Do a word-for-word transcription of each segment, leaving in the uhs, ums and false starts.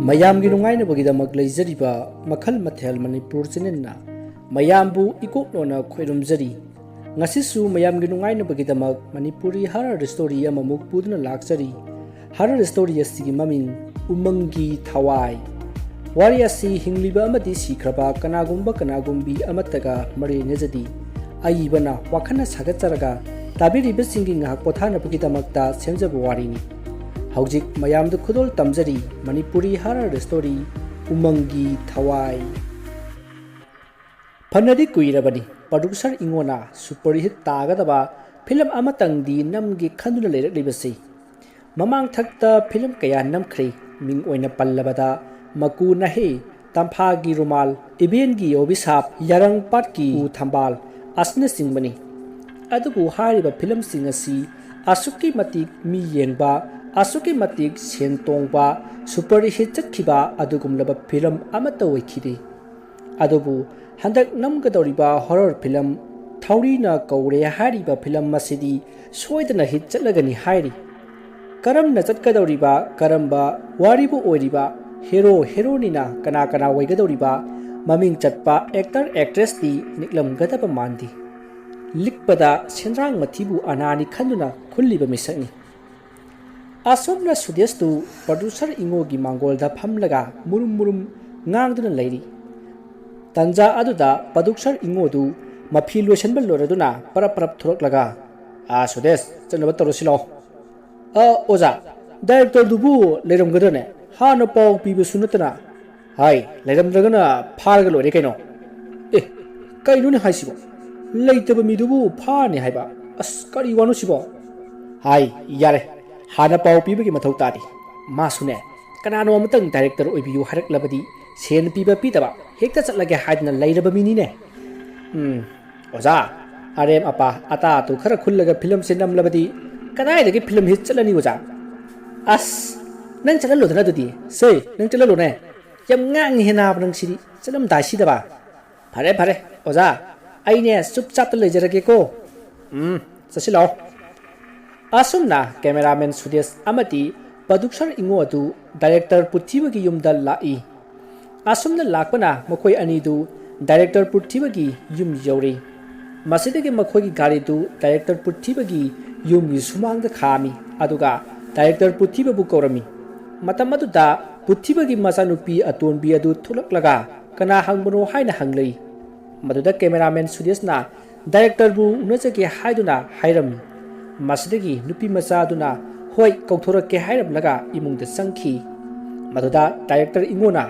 ꯃꯌꯥꯝꯒꯤ ꯅꯨꯡꯉꯥꯏꯅꯕꯒꯤꯗꯃꯛ ꯂꯩꯖꯔꯤꯕ ꯃꯈꯜ ꯃꯊꯦꯜ ꯃꯅꯤꯄꯨꯔ ꯆꯦꯅꯦꯜꯅ ꯃꯌꯥꯝꯕꯨ ꯏꯀꯣꯛꯅꯣꯅ ꯈꯣꯏꯔꯨꯝꯖꯔꯤ꯫ ꯉꯁꯤꯁꯨ ꯃꯌꯥꯝꯒꯤ ꯅꯨꯡꯉꯥꯏꯅꯕꯒꯤꯗꯃꯛ ꯃꯅꯤꯄꯨꯔꯤ ꯍꯔꯔ ꯁ꯭ꯇꯣꯔꯤ ꯑꯃꯃꯨꯛ ꯄꯨꯗꯨꯅ ꯂꯥꯛꯆꯔꯤ꯫ ꯍꯔꯔ ꯁ꯭ꯇꯣꯔꯤ ꯑꯁꯤꯒꯤ ꯃꯃꯤꯡ ꯎꯃꯪꯒꯤ ꯊꯋꯥꯏ꯫ ꯋꯥꯔꯤ ꯑꯁꯤ ꯍꯤꯡꯂꯤꯕ ꯑꯃꯗꯤ ꯁꯤꯈ꯭ꯔꯕ ꯀꯅꯥꯒꯨꯝꯕ ꯀꯅꯥꯒꯨꯝꯕꯤ ꯑꯃꯠꯇꯒ ꯃꯔꯤ ꯂꯩꯅꯖꯗꯦ꯫ ꯑꯏꯕꯅ ꯋꯥꯈꯜꯅ ꯁꯥꯒꯠꯆꯔꯒ ꯇꯥꯕꯤꯔꯤꯕꯁꯤꯡꯒꯤ ꯉꯥꯏꯍꯥꯛ ꯄꯣꯊꯥꯅꯕꯒꯤꯗꯃꯛꯇ ꯁꯦꯝꯖꯕ ꯋꯥꯔꯤꯅꯤ꯫ ꯍꯧꯖꯤꯛ ꯃꯌꯥꯝꯗ ꯈꯨꯗꯣꯜ ꯇꯝꯖꯔꯤ ꯃꯅꯤꯄꯨꯔꯤ ꯍꯔꯔ ꯁ꯭ꯇꯣꯔꯤ ꯎꯃꯪꯒꯤ ꯊꯋꯥꯏ꯫ ꯐꯅꯗꯤ ꯀꯨꯏꯔꯕꯅꯤ ꯄ꯭ꯔꯣꯗ꯭ꯌꯨꯁꯔ ꯏꯉꯣꯅ ꯁꯨꯄꯔ ꯍꯤꯠ ꯇꯥꯒꯗꯕ ꯐꯤꯂꯝ ꯑꯃꯇꯪꯗꯤ ꯅꯝꯒꯦ ꯈꯟꯗꯨꯅ ꯂꯩꯔꯛꯂꯤꯕꯁꯤ꯫ ꯃꯃꯥꯡ ꯊꯛꯇ ꯐꯤꯂꯝ ꯀꯌꯥ ꯅꯝꯈ꯭ꯔꯦ꯫ ꯃꯤꯡ ꯑꯣꯏꯅ ꯄꯜꯂꯕꯗ ꯃꯀꯨ ꯅꯥꯍꯦ, ꯇꯝꯐꯥꯒꯤ ꯔꯨꯃꯥꯜ, ꯏꯕꯦꯟꯒꯤ ꯑꯣꯕꯤꯁꯥꯞ, ꯌꯥꯔꯪ ꯄꯥꯠꯀꯤ ꯎ ꯊꯝꯕꯥꯜ ꯑꯁꯤꯅꯆꯤꯡꯕꯅꯤ꯫ ꯑꯗꯨꯕꯨ ꯍꯥꯏꯔꯤꯕ ꯐꯤꯂꯝꯁꯤꯡ ꯑꯁꯤ ꯑꯁꯨꯛꯀꯤ ꯃꯇꯤꯛ ꯃꯤ ꯌꯦꯡꯕ, ꯑꯁꯨꯛꯀꯤ ꯃꯇꯤꯛ ꯁꯦꯟ ꯇꯣꯡꯕ, ꯁꯨꯄꯔ ꯍꯤꯠ ꯆꯠꯈꯤꯕ ꯑꯗꯨꯒꯨꯝꯂꯕ ꯐꯤꯂꯝ ꯑꯃꯠꯇ ꯑꯣꯏꯈꯤꯗꯦ꯫ ꯑꯗꯨꯕꯨ ꯍꯟꯗꯛ ꯅꯝꯒꯗꯧꯔꯤꯕ ꯍꯣꯔꯔ ꯐꯤꯂꯝ ꯊꯧꯔꯤꯅ ꯀꯧꯔꯦ ꯍꯥꯏꯔꯤꯕ ꯐꯤꯂꯝ ꯑꯁꯤꯗꯤ ꯁꯣꯏꯗꯅ ꯍꯤꯠ ꯆꯠꯂꯒꯅꯤ ꯍꯥꯏꯔꯤ꯫ ꯀꯔꯝꯅ ꯆꯠꯀꯗꯧꯔꯤꯕ, ꯀꯔꯝꯕ ꯋꯥꯔꯤꯕꯨ ꯑꯣꯏꯔꯤꯕ, ꯍꯦꯔꯣ ꯍꯦꯔꯣꯅꯤꯅ ꯀꯅꯥ ꯀꯅꯥ ꯑꯣꯏꯒꯗꯧꯔꯤꯕ, ꯃꯃꯤꯡ ꯆꯠꯄ ꯑꯦꯛꯇꯔ ꯑꯦꯛꯇ꯭ꯔꯦꯁꯇꯤ ꯅꯤꯛꯂꯝꯒꯗꯕ ꯃꯥꯟꯗꯦ꯫ ꯂꯤꯛꯄꯗ ꯁꯦꯟꯗ꯭ꯔꯥꯡ ꯃꯊꯤꯕꯨ ꯑꯅꯥꯅꯤ ꯈꯟꯗꯨꯅ ꯈꯨꯜꯂꯤꯕ ꯃꯤꯁꯛꯅꯤ꯫ ꯑꯁꯣꯝꯅ ꯁꯨꯗꯦꯁꯇꯨ ꯄ꯭ꯔꯣꯗ꯭ꯌꯨꯁꯔ ꯏꯉꯣꯒꯤ ꯃꯥꯡꯒꯣꯜꯗ ꯐꯝꯂꯒ ꯃꯨꯔꯨꯝ ꯃꯨꯔꯨꯝ ꯉꯥꯡꯗꯨꯅ ꯂꯩꯔꯤ꯫ ꯇꯟꯖꯥ ꯑꯗꯨꯗ ꯄ꯭ꯔꯣꯗ꯭ꯌꯨꯁꯔ ꯏꯉꯣꯗꯨ ꯃꯐꯤ ꯂꯣꯏꯁꯤꯟꯕ ꯂꯣꯏꯔꯗꯨꯅ ꯄꯔꯞ ꯄꯔꯞ ꯊꯣꯔꯛꯂꯒ, "ꯑꯥ ꯁꯨꯗꯦꯁ, ꯆꯠꯅꯕ ꯇꯧꯔꯁꯤ ꯂꯥꯛꯑꯣ꯫" "ꯑ, ꯑꯣꯖꯥ, ꯗꯥꯏꯔꯦꯛꯇꯔꯗꯨꯕꯨ ꯂꯩꯔꯝꯒꯗ꯭ꯔꯅꯦ? ꯍꯥꯟꯅ ꯄꯥꯎ ꯄꯤꯕꯁꯨ ꯅꯠꯇꯅ꯫" "ꯍꯥꯏ, ꯂꯩꯔꯝꯗ꯭ꯔꯒꯅ ꯐꯥꯔꯒ ꯂꯣꯏꯔꯦ ꯀꯩꯅꯣ꯫" "ꯑꯦ, ꯀꯩꯅꯣꯅꯦ ꯍꯥꯏꯁꯤꯕꯣ? ꯂꯩꯇꯕ ꯃꯤꯗꯨꯕꯨ ꯐꯥꯔꯅꯤ ꯍꯥꯏꯕ? ꯑꯁ, ꯀꯔꯤ ꯋꯥꯅꯣ ꯁꯤꯕꯣ?" "ꯍꯥꯏ, ꯌꯥꯔꯦ, ꯍꯥꯟꯅ ꯄꯥꯎ ꯄꯤꯕꯒꯤ ꯃꯊꯧ ꯇꯥꯗꯦ꯫ ꯃꯥꯁꯨꯅꯦ, ꯀꯅꯥꯅꯣ ꯑꯃꯇꯪ ꯗꯥꯏꯔꯦꯛꯇꯔ ꯑꯣꯏꯕꯤꯌꯨ ꯍꯥꯏꯔꯛꯂꯕꯗꯤ ꯁꯦꯟ ꯄꯤꯕ ꯄꯤꯗꯕ ꯍꯦꯛꯇ ꯆꯠꯂꯒꯦ ꯍꯥꯏꯗꯅ ꯂꯩꯔꯕ ꯃꯤꯅꯤꯅꯦ꯫ ꯎꯝ, ꯑꯣꯖꯥ, ꯑꯔꯦꯝ ꯑꯄꯥ ꯑꯇꯥ ꯑꯇꯨ ꯈꯔ ꯈꯨꯜꯂꯒ ꯐꯤꯂꯝꯁꯦ ꯅꯝꯂꯕꯗꯤ ꯀꯗꯥꯏꯗꯒꯤ ꯐꯤꯂꯝ ꯍꯤꯠ ꯆꯠꯂꯅꯤ ꯑꯣꯖꯥ?" "ꯑꯁ, ꯅꯪ ꯆꯠꯍꯜꯂꯣꯗꯅ ꯑꯗꯨꯗꯤ꯫ ꯁꯦ, ꯅꯪ ꯆꯠꯍꯜꯂꯣꯅꯦ꯫ ꯌꯥꯝ ꯉꯥꯡꯉꯤꯍꯦ ꯅꯥꯕ ꯅꯪꯁꯤꯗꯤ, ꯆꯠꯂꯝꯗꯥꯏꯁꯤꯗꯕ꯫ ꯐꯔꯦ, ꯐꯔꯦ, ꯑꯣꯖꯥ, ꯑꯩꯅꯦ ꯆꯨꯞ ꯆꯥꯞꯇ ꯂꯩꯖꯔꯒꯦꯀꯣ꯫ ꯎꯝ, ꯆꯠꯁꯤꯜꯂꯛꯑꯣ꯫" ꯑꯁꯨꯝꯅ ꯀꯦꯃꯦꯔꯥꯃꯦꯟ ꯁꯨꯗꯦꯁ ꯑꯃꯗꯤ ꯄ꯭ꯔꯣꯗ꯭ꯌꯨꯁꯔ ꯏꯉꯣ ꯑꯗꯨ ꯗꯥꯏꯔꯦꯛꯇꯔ ꯄꯨꯔꯊꯤꯕꯒꯤ ꯌꯨꯝꯗ ꯂꯥꯛꯏ꯫ ꯑꯁꯨꯝꯅ ꯂꯥꯛꯄꯅ ꯃꯈꯣꯏ ꯑꯅꯤꯗꯨ ꯗꯥꯏꯔꯦꯛꯇꯔ ꯄꯨꯔꯊꯤꯕꯒꯤ ꯌꯨꯝ ꯌꯧꯔꯦ꯫ ꯃꯁꯤꯗꯒꯤ ꯃꯈꯣꯏꯒꯤ ꯒꯥꯔꯤꯗꯨ ꯗꯥꯏꯔꯦꯛꯇꯔ ꯄꯨꯔꯊꯤꯕꯒꯤ ꯌꯨꯝꯒꯤ ꯁꯨꯃꯥꯡꯗ ꯈꯥꯝꯃꯤ, ꯑꯗꯨꯒ ꯗꯥꯏꯔꯦꯛꯇꯔ ꯄꯨꯔꯊꯤꯕꯕꯨ ꯀꯧꯔꯝꯃꯤ꯫ ꯃꯇꯝ ꯑꯗꯨꯗ ꯄꯨꯔꯊꯤꯕꯒꯤ ꯃꯆꯥꯅꯨꯄꯤ ꯑꯇꯣꯟꯕꯤ ꯑꯗꯨ ꯊꯣꯛꯂꯛꯂꯒ ꯀꯅꯥ ꯍꯪꯕꯅꯣ ꯍꯥꯏꯅ ꯍꯪꯂꯛꯏ꯫ ꯃꯗꯨꯗ ꯀꯦꯃꯦꯔꯥꯃꯦꯟ ꯁꯨꯗꯦꯁꯅ ꯗꯥꯏꯔꯦꯛꯇꯔꯕꯨ ꯎꯅꯖꯒꯦ ꯍꯥꯏꯗꯨꯅ ꯍꯥꯏꯔꯝꯃꯤ꯫ ꯃꯁꯤꯗꯒꯤ ꯅꯨꯄꯤ ꯃꯆꯥ ꯑꯗꯨꯅ ꯍꯣꯏ ꯀꯧꯊꯣꯔꯛꯀꯦ ꯍꯥꯏꯔꯝꯂꯒ ꯏꯃꯨꯡꯗ ꯆꯪꯈꯤ꯫ ꯃꯗꯨꯗ ꯗꯥꯏꯔꯦꯛꯇꯔ ꯏꯉꯣꯅ,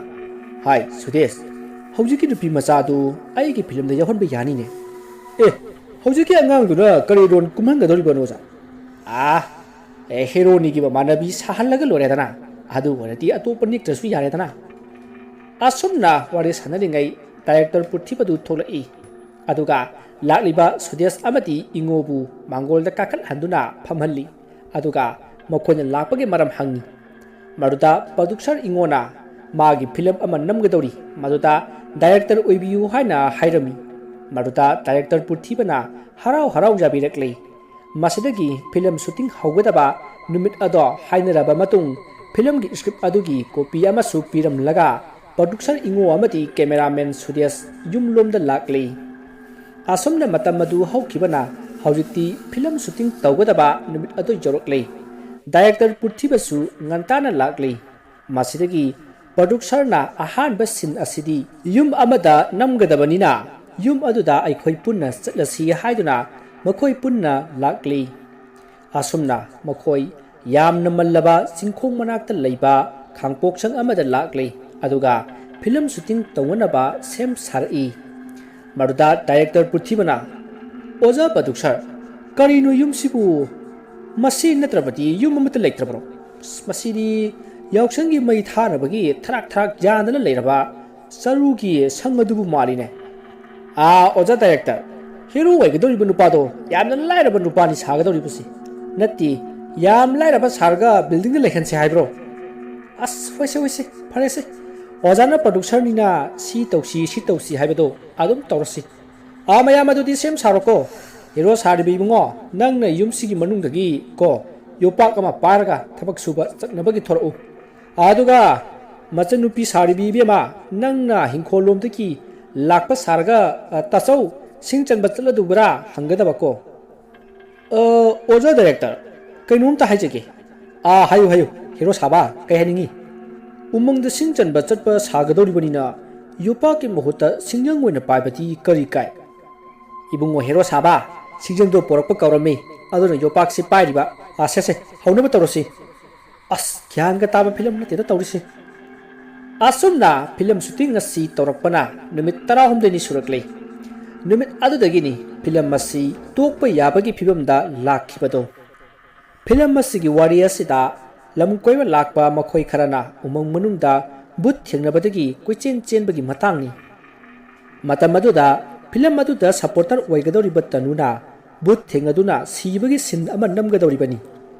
"ꯍꯥꯏ ꯁꯨꯗꯦꯁ, ꯍꯧꯖꯤꯛꯀꯤ ꯅꯨꯄꯤ ꯃꯆꯥꯗꯨ ꯑꯩꯒꯤ ꯐꯤꯂꯝꯗ ꯌꯥꯎꯍꯟꯕ ꯌꯥꯅꯤꯅꯦ?" "ꯑꯦ, ꯍꯧꯖꯤꯛꯀꯤ ꯑꯉꯥꯡꯗꯨꯅ ꯀꯔꯤ ꯔꯣꯜ ꯀꯨꯝꯍꯟꯒꯗꯧꯔꯤꯕꯅꯣ, ꯑꯣꯖꯥ?" "ꯑꯥ, ꯑꯦ, ꯍꯦꯔꯣꯅꯤꯒꯤ ꯃꯃꯥꯟꯅꯕꯤ ꯁꯥꯍꯜꯂꯒ ꯂꯣꯏꯔꯦꯗꯅ꯫ ꯑꯗꯨ ꯑꯣꯏꯔꯗꯤ ꯑꯇꯣꯞꯄ ꯅꯦꯛꯇ꯭ꯔꯁꯨ ꯌꯥꯔꯦꯗꯅ꯫" ꯑꯁꯨꯝꯅ ꯋꯥꯔꯤ ꯁꯥꯟꯅꯔꯤꯉꯩ ꯗꯥꯏꯔꯦꯛꯇꯔ ꯄꯨꯔꯊꯤꯕꯗꯨ ꯊꯣꯛꯂꯛꯏ꯫ ꯑꯗꯨꯒ ꯂꯥꯛꯂꯤꯕ ꯁꯨꯗꯦꯁ ꯑꯃꯗꯤ ꯏꯉꯣꯕꯨ ꯃꯥꯡꯒꯣꯜꯗ ꯀꯥꯈꯠꯍꯟꯗꯨꯅ ꯐꯝꯍꯜꯂꯤ꯫ ꯑꯗꯨꯒ ꯃꯈꯣꯏꯅ ꯂꯥꯛꯄꯒꯤ ꯃꯔꯝ ꯍꯪꯉꯤ꯫ ꯃꯗꯨꯗ ꯄ꯭ꯔꯣꯗ꯭ꯌꯨꯁꯔ ꯏꯉꯣꯅ ꯃꯥꯒꯤ ꯐꯤꯂꯝ ꯑꯃ ꯅꯝꯒꯗꯧꯔꯤ, ꯃꯗꯨꯗ ꯗꯥꯏꯔꯦꯛꯇꯔ ꯑꯣꯏꯕꯤꯌꯨ ꯍꯥꯏꯅ ꯍꯥꯏꯔꯝꯃꯤ꯫ ꯃꯗꯨꯗ ꯗꯥꯏꯔꯦꯛꯇꯔ ꯄꯨꯔꯊꯤꯕꯅ ꯍꯔꯥꯎ ꯍꯔꯥꯎ ꯌꯥꯕꯤꯔꯛꯂꯦ꯫ ꯃꯁꯤꯗꯒꯤ ꯐꯤꯂꯝ ꯁꯨꯇꯤꯡ ꯍꯧꯒꯗꯕ ꯅꯨꯃꯤꯠ ꯑꯗꯣ ꯍꯥꯏꯅꯔꯕ ꯃꯇꯨꯡ, ꯐꯤꯂꯝꯒꯤ ꯁꯀ꯭ꯔꯤꯞ ꯑꯗꯨꯒꯤ ꯀꯣꯄꯤ ꯑꯃꯁꯨ ꯄꯤꯔꯝꯂꯒ ꯄ꯭ꯔꯣꯗ꯭ꯌꯨꯁꯔ ꯏꯉꯣ ꯑꯃꯗꯤ ꯀꯦꯃꯦꯔꯥꯃꯦꯟ ꯁꯨꯗꯦꯁ ꯌꯨꯝꯂꯣꯝꯗ ꯂꯥꯛꯂꯤ꯫ ꯑꯁꯨꯝꯅ ꯃꯇꯝ ꯑꯗꯨ ꯍꯧꯈꯤꯕꯅ ꯍꯧꯖꯤꯛꯇꯤ ꯐꯤꯂꯝ ꯁꯨꯇꯤꯡ ꯇꯧꯒꯗꯕ ꯅꯨꯃꯤꯠ ꯑꯗꯨ ꯌꯧꯔꯛꯂꯦ꯫ ꯗꯥꯏꯔꯦꯛꯇꯔ ꯄꯨꯔꯊꯤꯕꯁꯨ ꯉꯟꯇꯥꯅ ꯂꯥꯛꯂꯤ꯫ ꯃꯁꯤꯗꯒꯤ ꯄ꯭ꯔꯣꯗ꯭ꯌꯨꯁꯔꯅ ꯑꯍꯥꯟꯕ ꯁꯤꯟ ꯑꯁꯤꯗꯤ ꯌꯨꯝ ꯑꯃꯗ ꯅꯝꯒꯗꯕꯅꯤꯅ, ꯌꯨꯝ ꯑꯗꯨꯗ ꯑꯩꯈꯣꯏ ꯄꯨꯟꯅ ꯆꯠꯂꯁꯤ ꯍꯥꯏꯗꯨꯅ ꯃꯈꯣꯏ ꯄꯨꯟꯅ ꯂꯥꯛꯂꯤ꯫ ꯑꯁꯨꯝꯅ ꯃꯈꯣꯏ ꯌꯥꯝꯅ ꯃꯜꯂꯕ ꯆꯤꯡꯈꯣꯡ ꯃꯅꯥꯛꯇ ꯂꯩꯕ ꯈꯥꯡꯄꯣꯛꯁꯪ ꯑꯃꯗ ꯂꯥꯛꯂꯤ, ꯑꯗꯨꯒ ꯐꯤꯂꯝ ꯁꯨꯇꯤꯡ ꯇꯧꯅꯅꯕ ꯁꯦꯝ ꯁꯥꯔꯛꯏ꯫ ꯃꯗꯨꯗ ꯗꯥꯏꯔꯦꯛꯇꯔ ꯄꯨꯔꯊꯤꯕꯅ, "ꯑꯣꯖꯥ ꯄ꯭ꯔꯣꯗ꯭ꯌꯨꯁꯔ, ꯀꯔꯤꯅꯣ ꯌꯨꯝꯁꯤꯕꯨ? ꯃꯁꯤ ꯅꯠꯇ꯭ꯔꯕꯗꯤ ꯌꯨꯝ ꯑꯃꯠꯇ ꯂꯩꯇ꯭ꯔꯕ꯭ꯔꯣ? ꯑꯁ, ꯃꯁꯤꯗꯤ ꯌꯥꯎꯁꯪꯒꯤ ꯃꯩ ꯊꯥꯅꯕꯒꯤ ꯊꯔꯥꯛ ꯊꯔꯥꯛ ꯌꯥꯟꯗꯅ ꯂꯩꯔꯕ ꯆꯔꯨꯒꯤ ꯁꯪ ꯑꯗꯨꯕꯨ ꯃꯥꯜꯂꯤꯅꯦ꯫ ꯑꯥ, ꯑꯣꯖꯥ ꯗꯥꯏꯔꯦꯛꯇꯔ, ꯍꯦꯔꯣ ꯑꯣꯏꯒꯗꯧꯔꯤꯕ ꯅꯨꯄꯥꯗꯣ ꯌꯥꯝꯅ ꯂꯥꯏꯔꯕ ꯅꯨꯄꯥꯅꯤ ꯁꯥꯒꯗꯧꯔꯤꯕꯁꯤ꯫ ꯅꯠꯇꯦ, ꯌꯥꯝ ꯂꯥꯏꯔꯕ ꯁꯥꯔꯒ ꯕꯤꯜꯗꯤꯡꯗ ꯂꯩꯍꯟꯁꯦ ꯍꯥꯏꯕ꯭ꯔꯣ? ꯑꯁ, ꯍꯣꯏꯁꯦ, ꯍꯣꯏꯁꯦ, ꯐꯔꯦꯁꯦ꯫ ꯑꯣꯖꯥꯅ ꯄ꯭ꯔꯣꯗ꯭ꯌꯨꯁꯔꯅꯤꯅ ꯁꯤ ꯇꯧꯁꯤ, ꯁꯤ ꯇꯧꯁꯤ ꯍꯥꯏꯕꯗꯣ ꯑꯗꯨꯝ ꯇꯧꯔꯁꯤ꯫ ꯑꯥ, ꯃꯌꯥꯝ ꯑꯗꯨꯗꯤ ꯁꯦꯝ ꯁꯥꯔꯣꯀꯣ꯫ ꯍꯦꯔꯣ ꯁꯥꯔꯤꯕ ꯏꯕꯨꯡꯉꯣ, ꯅꯪꯅ ꯌꯨꯝꯁꯤꯒꯤ ꯃꯅꯨꯡꯗꯒꯤ ꯀꯣ, ꯌꯣꯄꯥꯛ ꯑꯃ ꯄꯥꯏꯔꯒ ꯊꯕꯛ ꯁꯨꯕ ꯆꯠꯅꯕꯒꯤ ꯊꯣꯔꯛꯎ꯫ ꯑꯗꯨꯒ ꯃꯆꯟꯅꯨꯄꯤ ꯁꯥꯔꯤꯕꯤ ꯏꯕꯦꯝꯃ, ꯅꯪꯅ ꯍꯤꯡꯈꯣꯜ ꯂꯣꯝꯗꯒꯤ ꯂꯥꯛꯄ ꯁꯥꯔꯒ, ꯑ, ꯇꯥꯆꯧ, ꯁꯤꯡ ꯆꯟꯕ ꯆꯠꯂꯗꯨꯕ꯭ꯔꯥ ꯍꯪꯒꯗꯕꯀꯣ꯫ "ꯑ, ꯑꯣꯖꯥ ꯗꯥꯏꯔꯦꯛꯇꯔ, ꯀꯩꯅꯣꯝꯇ ꯍꯥꯏꯖꯒꯦ꯫" "ꯑꯥ, ꯍꯥꯏꯌꯨ, ꯍꯥꯏꯌꯨ, ꯍꯦꯔꯣ ꯁꯥꯕ, ꯀꯩ ꯍꯥꯏꯅꯤꯡꯉꯤ?" "ꯎꯃꯪꯗ ꯁꯤꯡ ꯆꯟꯕ ꯆꯠꯄ ꯁꯥꯒꯗꯧꯔꯤꯕꯅꯤꯅ ꯌꯣꯄꯥꯛꯀꯤ ꯃꯍꯨꯠꯇ ꯁꯤꯡꯖꯪ ꯑꯣꯏꯅ ꯄꯥꯏꯕꯗꯤ ꯀꯔꯤ ꯀꯥꯏ?" "ꯏꯕꯨꯡꯉꯣ ꯍꯦꯔꯣ ꯁꯥꯕ, ꯁꯤꯡꯖꯪꯗꯣ ꯄꯣꯔꯛꯄ ꯀꯧꯔꯝꯃꯤ, ꯑꯗꯨꯅ ꯌꯣꯄꯥꯛꯁꯤ ꯄꯥꯏꯔꯤꯕ꯫ ꯑꯥ, ꯁꯦ, ꯁꯦ, ꯍꯧꯅꯕ ꯇꯧꯔꯁꯤ꯫" ꯑꯁ, ꯒ꯭ꯌꯥꯟꯒ ꯇꯥꯕ ꯐꯤꯂꯝ ꯅꯠꯇꯦꯗ ꯇꯧꯔꯤꯁꯦ꯫ ꯑꯁꯨꯝꯅ ꯐꯤꯂꯝ ꯁꯨꯇꯤꯡ ꯑꯁꯤ ꯇꯧꯔꯛꯄꯅ ꯅꯨꯃꯤꯠ ꯇꯔꯥꯍꯨꯝꯗꯣꯏꯅꯤ ꯁꯨꯔꯛꯂꯦ꯫ ꯅꯨꯃꯤꯠ ꯑꯗꯨꯗꯒꯤꯅꯤ ꯐꯤꯂꯝ ꯑꯁꯤ ꯇꯣꯛꯄ ꯌꯥꯕꯒꯤ ꯐꯤꯕꯝꯗ ꯂꯥꯛꯈꯤꯕꯗꯣ꯫ ꯐꯤꯂꯝ ꯑꯁꯤꯒꯤ ꯋꯥꯔꯤ ꯑꯁꯤꯗ ꯂꯝ ꯀꯣꯏꯕ ꯂꯥꯛꯄ ꯃꯈꯣꯏ ꯈꯔꯅ ꯎꯃꯪ ꯃꯅꯨꯡꯗ ꯚꯨꯠ ꯊꯦꯡꯅꯕꯗꯒꯤ ꯀꯣꯏꯆꯦꯟ ꯆꯦꯟꯕꯒꯤ ꯃꯇꯥꯡꯅꯤ꯫ ꯃꯇꯝ ꯑꯗꯨꯗ ꯐꯤꯂꯝ ꯑꯗꯨꯗ ꯁꯄꯣꯔꯇꯔ ꯑꯣꯏꯒꯗꯧꯔꯤꯕ ꯇꯅꯨꯅ ꯚꯨꯠ ꯊꯦꯡꯅꯗꯨꯅ ꯁꯤꯕꯒꯤ ꯁꯤꯟ ꯑꯃ ꯅꯝꯒꯗꯧꯔꯤꯕꯅꯤ꯫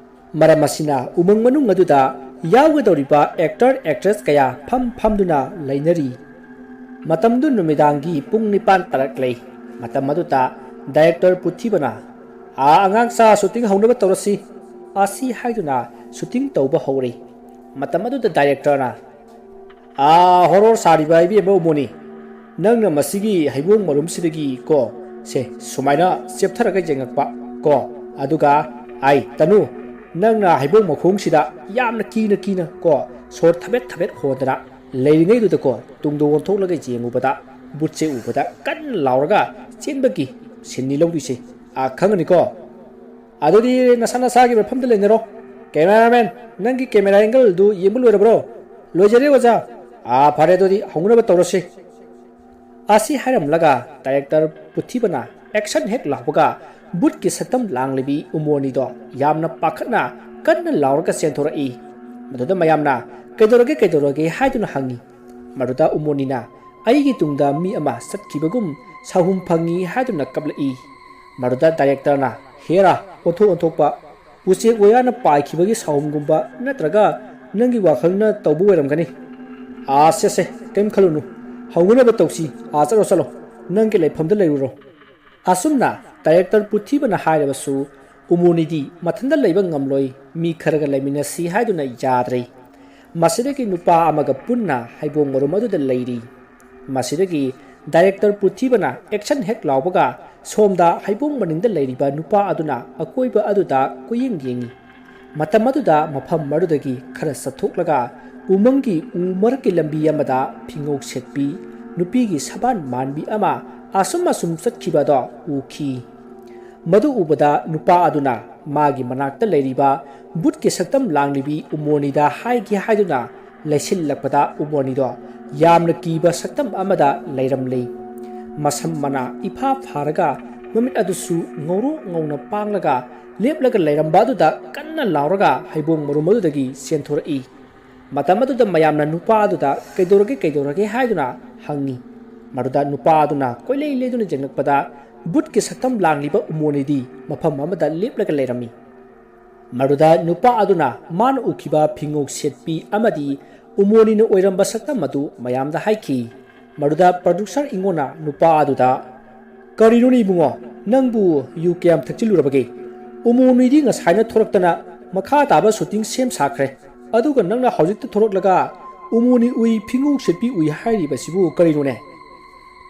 ꯃꯔꯝ ꯑꯁꯤꯅ ꯎꯃꯪ ꯃꯅꯨꯡ ꯑꯗꯨꯗ ꯌꯥꯎꯒꯗꯧꯔꯤꯕ ꯑꯦꯛꯇꯔ ꯑꯦꯛꯇ꯭ꯔꯦꯁ ꯀꯌꯥ ꯐꯝ ꯐꯝꯗꯨꯅ ꯂꯩꯅꯔꯤ꯫ ꯃꯇꯝꯗꯨ ꯅꯨꯃꯤꯗꯥꯡꯒꯤ ꯄꯨꯡ ꯅꯤꯄꯥꯟ ꯇꯥꯔꯛꯂꯦ꯫ ꯃꯇꯝ ꯑꯗꯨꯗ ꯗꯥꯏꯔꯦꯛꯇꯔ ꯄꯨꯊꯤꯕꯅ, "ꯑꯥ, ꯑꯉꯥꯡꯁꯥ, ꯁꯨꯇꯤꯡ ꯍꯧꯅꯕ ꯇꯧꯔꯁꯤ" ꯑꯁꯤ ꯍꯥꯏꯗꯨꯅ ꯁꯨꯇꯤꯡ ꯇꯧꯕ ꯍꯧꯔꯦ꯫ ꯃꯇꯝ ꯑꯗꯨꯗ ꯗꯥꯏꯔꯦꯛꯇꯔꯅ, "ꯑꯥ, ꯍꯣꯔꯣꯔ ꯁꯥꯔꯤꯕ ꯏꯕꯦꯝꯃ ꯎꯃꯣꯅꯤ, ꯅꯪꯅ ꯃꯁꯤꯒꯤ ꯍꯩꯕꯣꯡ ꯃꯔꯨꯝꯁꯤꯗꯒꯤ ꯀꯣ, ꯁꯦ, ꯁꯨꯃꯥꯏꯅ ꯆꯦꯞꯊꯔꯒ ꯌꯦꯡꯉꯛꯄ ꯀꯣ, ꯑꯗꯨꯒ, ꯑꯩ, ꯇꯅꯨ, ꯅꯪꯅ ꯍꯩꯕꯣꯡ ꯃꯈꯣꯡꯁꯤꯗ ꯌꯥꯝꯅ ꯀꯤꯅ ꯀꯤꯅ ꯀꯣ, ꯁꯣꯔ ꯊꯕꯦꯠ ꯊꯕꯦꯠ ꯍꯣꯟꯗꯅ ꯂꯩꯔꯤꯉꯩꯗꯨꯗꯀꯣ, ꯇꯨꯡꯗ ꯑꯣꯟꯊꯣꯛꯂꯒ ꯌꯦꯡꯉꯨꯕꯗ, ꯕꯨꯠꯁꯦ ꯎꯕꯗ ꯀꯟꯅ ꯂꯥꯎꯔꯒ ꯆꯦꯟꯕꯒꯤ ꯁꯤꯟꯅꯤ ꯂꯧꯗꯣꯏꯁꯦ꯫ ꯑꯥ, ꯈꯪꯉꯅꯤꯀꯣ?" "ꯑꯗꯨꯗꯤ ꯅꯁꯥ ꯅꯁꯥꯒꯤ ꯃꯐꯝꯗ ꯂꯩꯅꯔꯣ꯫ ꯀꯦꯃꯦꯔꯥꯃꯦꯟ, ꯅꯪꯒꯤ ꯀꯦꯃꯦꯔꯥ ꯑꯦꯡꯒꯜꯗꯨ ꯌꯦꯡꯕ ꯂꯣꯏꯔꯕ꯭ꯔꯣ?" "ꯂꯣꯏꯖꯔꯦ, ꯑꯣꯖꯥ꯫" "ꯑꯥ, ꯐꯔꯦ, ꯑꯗꯨꯗꯤ ꯍꯧꯅꯕ ꯇꯧꯔꯁꯤ" ꯑꯁꯤ ꯍꯥꯏꯔꯝꯂꯒ ꯗꯥꯏꯔꯦꯛꯇꯔ ꯄꯨꯊꯤꯕꯅ ꯑꯦꯛꯁꯟ ꯍꯦꯛ ꯂꯥꯎꯕꯒ ꯕꯨꯠꯀꯤ ꯁꯛꯇꯝ ꯂꯥꯡꯂꯤꯕꯤ ꯎꯃꯣꯅꯤꯗꯣ ꯌꯥꯝꯅ ꯄꯥꯈꯠꯅ ꯀꯟꯅ ꯂꯥꯎꯔꯒ ꯆꯦꯟꯊꯣꯔꯛꯏ꯫ ꯃꯗꯨꯗ ꯃꯌꯥꯝꯅ "ꯀꯩꯗꯧꯔꯒꯦ, ꯀꯩꯗꯧꯔꯒꯦ?" ꯍꯥꯏꯗꯨꯅ ꯍꯪꯉꯤ꯫ ꯃꯗꯨꯗ ꯎꯃꯣꯅꯤꯅ "ꯑꯩꯒꯤ ꯇꯨꯡꯗ ꯃꯤ ꯑꯃ ꯆꯠꯈꯤꯕꯒꯨꯝ ꯁꯥꯍꯨꯝ ꯐꯪꯉꯤ" ꯍꯥꯏꯗꯨꯅ ꯀꯞꯂꯛꯏ꯫ ꯃꯗꯨꯗ ꯗꯥꯏꯔꯦꯛꯇꯔꯅ, "ꯍꯦꯔꯥ, ꯑꯣꯟꯊꯣꯛ ꯑꯣꯟꯊꯣꯛꯄ, ꯎꯆꯦꯛ ꯋꯥꯌꯥꯅ ꯄꯥꯏꯈꯤꯕꯒꯤ ꯁꯥꯍꯨꯝꯒꯨꯝꯕ ꯅꯠꯇ꯭ꯔꯒ ꯅꯪꯒꯤ ꯋꯥꯈꯜꯅ ꯇꯧꯕ ꯑꯣꯏꯔꯝꯒꯅꯤ꯫ ꯑꯥ, ꯁꯦ, ꯁꯦ, ꯀꯔꯤꯝ ꯈꯜꯂꯨꯅꯨ, ꯍꯧꯅꯅꯕ ꯇꯧꯁꯤ꯫ ꯑꯥ, ꯆꯠꯂꯣ, ꯆꯠꯂꯣ, ꯅꯪꯒꯤ ꯂꯩꯐꯝꯗ ꯂꯩꯔꯨꯔꯣ"꯫ ꯑꯁꯨꯝꯅ ꯗꯥꯏꯔꯦꯛꯇꯔ ꯄꯨꯊꯤꯕꯅ ꯍꯥꯏꯔꯕꯁꯨ ꯎꯃꯣꯅꯤꯗꯤ ꯃꯊꯟꯇ ꯂꯩꯕ ꯉꯝꯂꯣꯏ, ꯃꯤ ꯈꯔꯒ ꯂꯩꯃꯤꯟꯅꯁꯤ ꯍꯥꯏꯗꯨꯅ ꯌꯥꯗ꯭ꯔꯦ꯫ ꯃꯁꯤꯗꯒꯤ ꯅꯨꯄꯥ ꯑꯃꯒ ꯄꯨꯟꯅ ꯍꯩꯕꯣꯡ ꯃꯔꯨꯝ ꯑꯗꯨꯗ ꯂꯩꯔꯤ꯫ ꯃꯁꯤꯗꯒꯤ ꯗꯥꯏꯔꯦꯛꯇꯔ ꯄꯨꯊꯤꯕꯅ action ꯍꯦꯛ ꯂꯥꯎꯕꯒ ꯁꯣꯝꯗ ꯍꯩꯕꯣꯡ ꯃꯅꯤꯡꯗ ꯂꯩꯔꯤꯕ ꯅꯨꯄꯥ ꯑꯗꯨꯅ ꯑꯀꯣꯏꯕ ꯑꯗꯨꯗ ꯀꯣꯏꯌꯦꯡ ꯌꯦꯡꯏ꯫ ꯃꯇꯝ ꯑꯗꯨꯗ ꯃꯐꯝ ꯑꯗꯨꯗꯒꯤ ꯈꯔ ꯆꯠꯊꯣꯛꯂꯒ ꯎꯃꯪꯒꯤ ꯎ ꯃꯔꯛꯀꯤ ꯂꯝꯕꯤ ꯑꯃꯗ ꯐꯤꯉꯧ ꯁꯦꯠꯄꯤ ꯅꯨꯄꯤꯒꯤ ꯁꯕꯥꯟ ꯃꯥꯟꯕꯤ ꯑꯃ ꯑꯁꯨꯝ ꯑꯁꯨꯝ ꯆꯠꯈꯤꯕ ꯑꯗꯣ ꯎꯈꯤ꯫ ꯃꯗꯨ ꯎꯕꯗ ꯅꯨꯄꯥ ꯑꯗꯨꯅ ꯃꯥꯒꯤ ꯃꯅꯥꯛꯇ ꯂꯩꯔꯤꯕ ꯚꯨꯠꯀꯤ ꯁꯛꯇꯝ ꯂꯥꯡꯂꯤꯕꯤ ꯎꯃꯣꯅꯤꯗ ꯍꯥꯏꯒꯦ ꯍꯥꯏꯗꯨꯅ ꯂꯩꯁꯤꯜꯂꯛꯄꯗ ꯎꯃꯣꯅꯤꯗꯣ ꯌꯥꯝꯅ ꯀꯤꯕ ꯁꯛꯇꯝ ꯑꯃꯗ ꯂꯩꯔꯝꯂꯤ꯫ ꯃꯁꯝ ꯃꯅꯥ ꯏꯐꯥ ꯐꯥꯔꯒ ꯃꯃꯤꯠ ꯑꯗꯨꯁꯨ ꯉꯧꯔꯣꯛ ꯉꯧꯅ ꯄꯥꯡꯂꯒ ꯂꯦꯞꯂꯒ ꯂꯩꯔꯝꯕ ꯑꯗꯨꯗ ꯀꯟꯅ ꯂꯥꯎꯔꯒ ꯍꯩꯕꯣꯡ ꯃꯔꯨꯝ ꯑꯗꯨꯗꯒꯤ ꯆꯦꯟꯊꯣꯔꯛꯏ꯫ ꯃꯇꯝ ꯑꯗꯨꯗ ꯃꯌꯥꯝꯅ ꯅꯨꯄꯥ ꯑꯗꯨꯗ "ꯀꯩꯗꯧꯔꯒꯦ, ꯀꯩꯗꯧꯔꯒꯦ?" ꯍꯥꯏꯗꯨꯅ ꯍꯪꯉꯤ꯫ ꯃꯗꯨꯗ ꯅꯨꯄꯥ ꯑꯗꯨꯅ ꯀꯣꯏꯂꯩ ꯂꯩꯗꯨꯅ ꯌꯦꯡꯂꯛꯄꯗ ꯚꯨꯠꯀꯤ ꯁꯛꯇꯝ ꯂꯥꯡꯂꯤꯕ ꯎꯃꯣꯅꯤꯗꯤ ꯃꯐꯝ ꯑꯃꯗ ꯂꯦꯞꯂꯒ ꯂꯩꯔꯝꯃꯤ꯫ ꯃꯗꯨꯗ ꯅꯨꯄꯥ ꯑꯗꯨꯅ ꯃꯥꯅ ꯎꯈꯤꯕ ꯐꯤꯉꯧ ꯁꯦꯠꯄꯤ ꯑꯃꯗꯤ ꯎꯃꯣꯅꯤꯅ ꯑꯣꯏꯔꯝꯕ ꯁꯛꯇꯝ ꯑꯗꯨ ꯃꯌꯥꯝꯗ ꯍꯥꯏꯈꯤ꯫ ꯃꯗꯨꯗ ꯄ꯭ꯔꯣꯗ꯭ꯌꯨꯁꯔ ꯏꯉꯣꯅ ꯅꯨꯄꯥ ꯑꯗꯨꯗ, "ꯀꯔꯤꯅꯣꯅꯦ ꯏꯕꯨꯡꯉꯣ, ꯅꯪꯕꯨ ꯌꯨ ꯀꯌꯥꯝ ꯊꯛꯆꯤꯜꯂꯨꯔꯕꯒꯦ? ꯎꯃꯣꯅꯤꯗꯤ ꯉꯁꯥꯏꯅ ꯊꯣꯔꯛꯇꯅ ꯃꯈꯥ ꯇꯥꯕ ꯁꯨꯇꯤꯡ ꯁꯦꯝ ꯁꯥꯈ꯭ꯔꯦ, ꯑꯗꯨꯒ ꯅꯪꯅ ꯍꯧꯖꯤꯛꯇ ꯊꯣꯔꯛꯂꯒ ꯎꯃꯣꯅꯤ ꯎꯏ, ꯐꯤꯉꯧ ꯁꯦꯠꯄꯤ ꯎꯏ ꯍꯥꯏꯔꯤꯕꯁꯤꯕꯨ ꯀꯔꯤꯅꯣꯅꯦ?"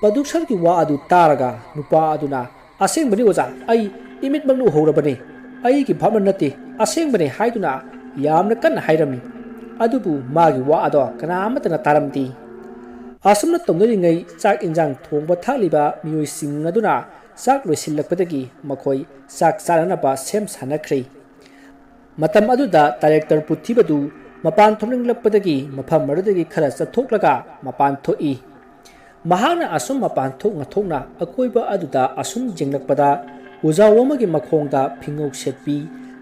ꯄ꯭ꯔꯣꯗ꯭ꯌꯨꯁꯔꯒꯤ ꯋꯥ ꯑꯗꯨ ꯇꯥꯔꯒ ꯅꯨꯄꯥ ꯑꯗꯨꯅ, "ꯑꯁꯦꯡꯕꯅꯤ ꯑꯣꯖꯥ, ꯑꯩ ꯏꯃꯤꯠꯃꯛꯅ ꯎꯍꯧꯔꯕꯅꯤ, ꯑꯩꯒꯤ ꯚꯥꯞꯅ ꯅꯠꯇꯦ, ꯑꯁꯦꯡꯕꯅꯤ" ꯍꯥꯏꯗꯨꯅ ꯌꯥꯝꯅ ꯀꯟꯅ ꯍꯥꯏꯔꯝꯃꯤ꯫ ꯑꯗꯨꯕꯨ ꯃꯥꯒꯤ ꯋꯥ ꯑꯗꯣ ꯀꯅꯥ ꯑꯃꯠꯇꯅ ꯇꯥꯔꯝꯗꯦ꯫ ꯑꯁꯨꯝꯅ ꯇꯧꯅꯔꯤꯉꯩ ꯆꯥꯛ ꯏꯟꯖꯥꯡ ꯊꯣꯡꯕ ꯊꯥꯛꯂꯤꯕ ꯃꯤꯑꯣꯏꯁꯤꯡ ꯑꯗꯨꯅ ꯆꯥꯛ ꯂꯣꯏꯁꯤꯜꯂꯛꯄꯗꯒꯤ ꯃꯈꯣꯏ ꯆꯥꯛ ꯆꯥꯅꯅꯕ ꯁꯦꯝ ꯁꯥꯅꯈ꯭ꯔꯦ꯫ ꯃꯇꯝ ꯑꯗꯨꯗ ꯗꯥꯏꯔꯦꯛꯇꯔ ꯄꯨꯊꯤꯕꯗꯨ ꯃꯄꯥꯟ ꯊꯣꯛꯅꯤꯡꯂꯛꯄꯗꯒꯤ ꯃꯐꯝ ꯑꯗꯨꯗꯒꯤ ꯈꯔ ꯆꯠꯊꯣꯛꯂꯒ ꯃꯄꯥꯟ ꯊꯣꯛꯏ꯫ ꯃꯍꯥꯛꯅ ꯑꯁꯨꯝ ꯃꯄꯥꯟ ꯊꯣꯛꯅ ꯊꯣꯛꯅ ꯑꯀꯣꯏꯕ ꯑꯗꯨꯗ ꯑꯁꯨꯝ ꯌꯦꯡꯂꯛꯄꯗ ꯎꯖꯥꯎ ꯑꯃꯒꯤ ꯃꯈꯣꯡꯗ ꯐꯤꯉꯧ ꯁꯦꯠꯄꯤ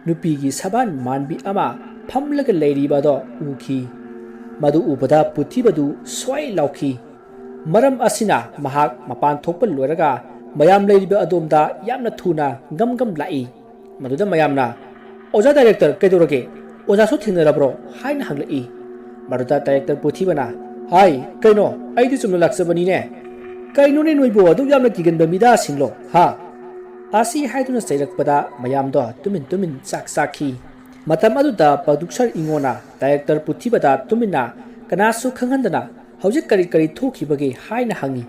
ꯅꯨꯄꯤꯒꯤ ꯁꯕꯥꯟ ꯃꯥꯟꯕꯤ ꯑꯃ ꯐꯝꯂꯒ ꯂꯩꯔꯤꯕ ꯑꯗꯣ ꯎꯈꯤ꯫ ꯃꯗꯨ ꯎꯕꯗ ꯄꯨꯊꯤꯕꯗꯨ ꯁ꯭ꯋꯥꯏ ꯂꯥꯎꯈꯤ꯫ ꯃꯔꯝ ꯑꯁꯤꯅ ꯃꯍꯥꯛ ꯃꯄꯥꯟ ꯊꯣꯛꯄ ꯂꯣꯏꯔꯒ ꯃꯌꯥꯝ ꯂꯩꯔꯤꯕ ꯑꯗꯣꯝꯗ ꯌꯥꯝꯅ ꯊꯨꯅ ꯒꯝ ꯒꯝ ꯂꯥꯛꯏ꯫ ꯃꯗꯨꯗ ꯃꯌꯥꯝꯅ, "ꯑꯣꯖꯥ ꯗꯥꯏꯔꯦꯛꯇꯔ, ꯀꯩꯗꯧꯔꯒꯦ? ꯑꯣꯖꯥꯁꯨ ꯊꯦꯡꯅꯔꯕ꯭ꯔꯣ?" ꯍꯥꯏꯅ ꯍꯪꯂꯛꯏ꯫ ꯃꯗꯨꯗ ꯗꯥꯏꯔꯦꯛꯇꯔ ꯄꯨꯊꯤꯕꯅ, "ꯍꯥꯏ, ꯀꯩꯅꯣ? ꯑꯩꯗꯤ ꯆꯨꯝꯅ ꯂꯥꯛꯆꯕꯅꯤꯅꯦ꯫ ꯀꯩꯅꯣꯅꯦ ꯅꯣꯏꯕꯨ ꯑꯗꯨꯛ ꯌꯥꯝꯅ ꯀꯤꯒꯟꯕ ꯃꯤꯗꯥꯁꯤꯡꯂꯣ, ꯍꯥ?" ꯑꯁꯤ ꯍꯥꯏꯗꯨꯅ ꯆꯩꯔꯛꯄꯗ ꯃꯌꯥꯝꯗꯣ ꯇꯨꯃꯤꯟ ꯇꯨꯃꯤꯟ ꯆꯥꯛ ꯆꯥꯈꯤ꯫ ꯃꯇꯝ ꯑꯗꯨꯗ ꯄ꯭ꯔꯣꯗ꯭ꯌꯨꯁꯔ ꯏꯉꯣꯅ ꯗꯥꯏꯔꯦꯛꯇꯔ ꯄꯨꯊꯤꯕꯗ ꯇꯨꯃꯤꯟꯅ ꯀꯅꯥꯁꯨ ꯈꯪꯍꯟꯗꯅ ꯍꯧꯖꯤꯛ ꯀꯔꯤ ꯀꯔꯤ ꯊꯣꯛꯈꯤꯕꯒꯦ ꯍꯥꯏꯅ ꯍꯪꯉꯤ꯫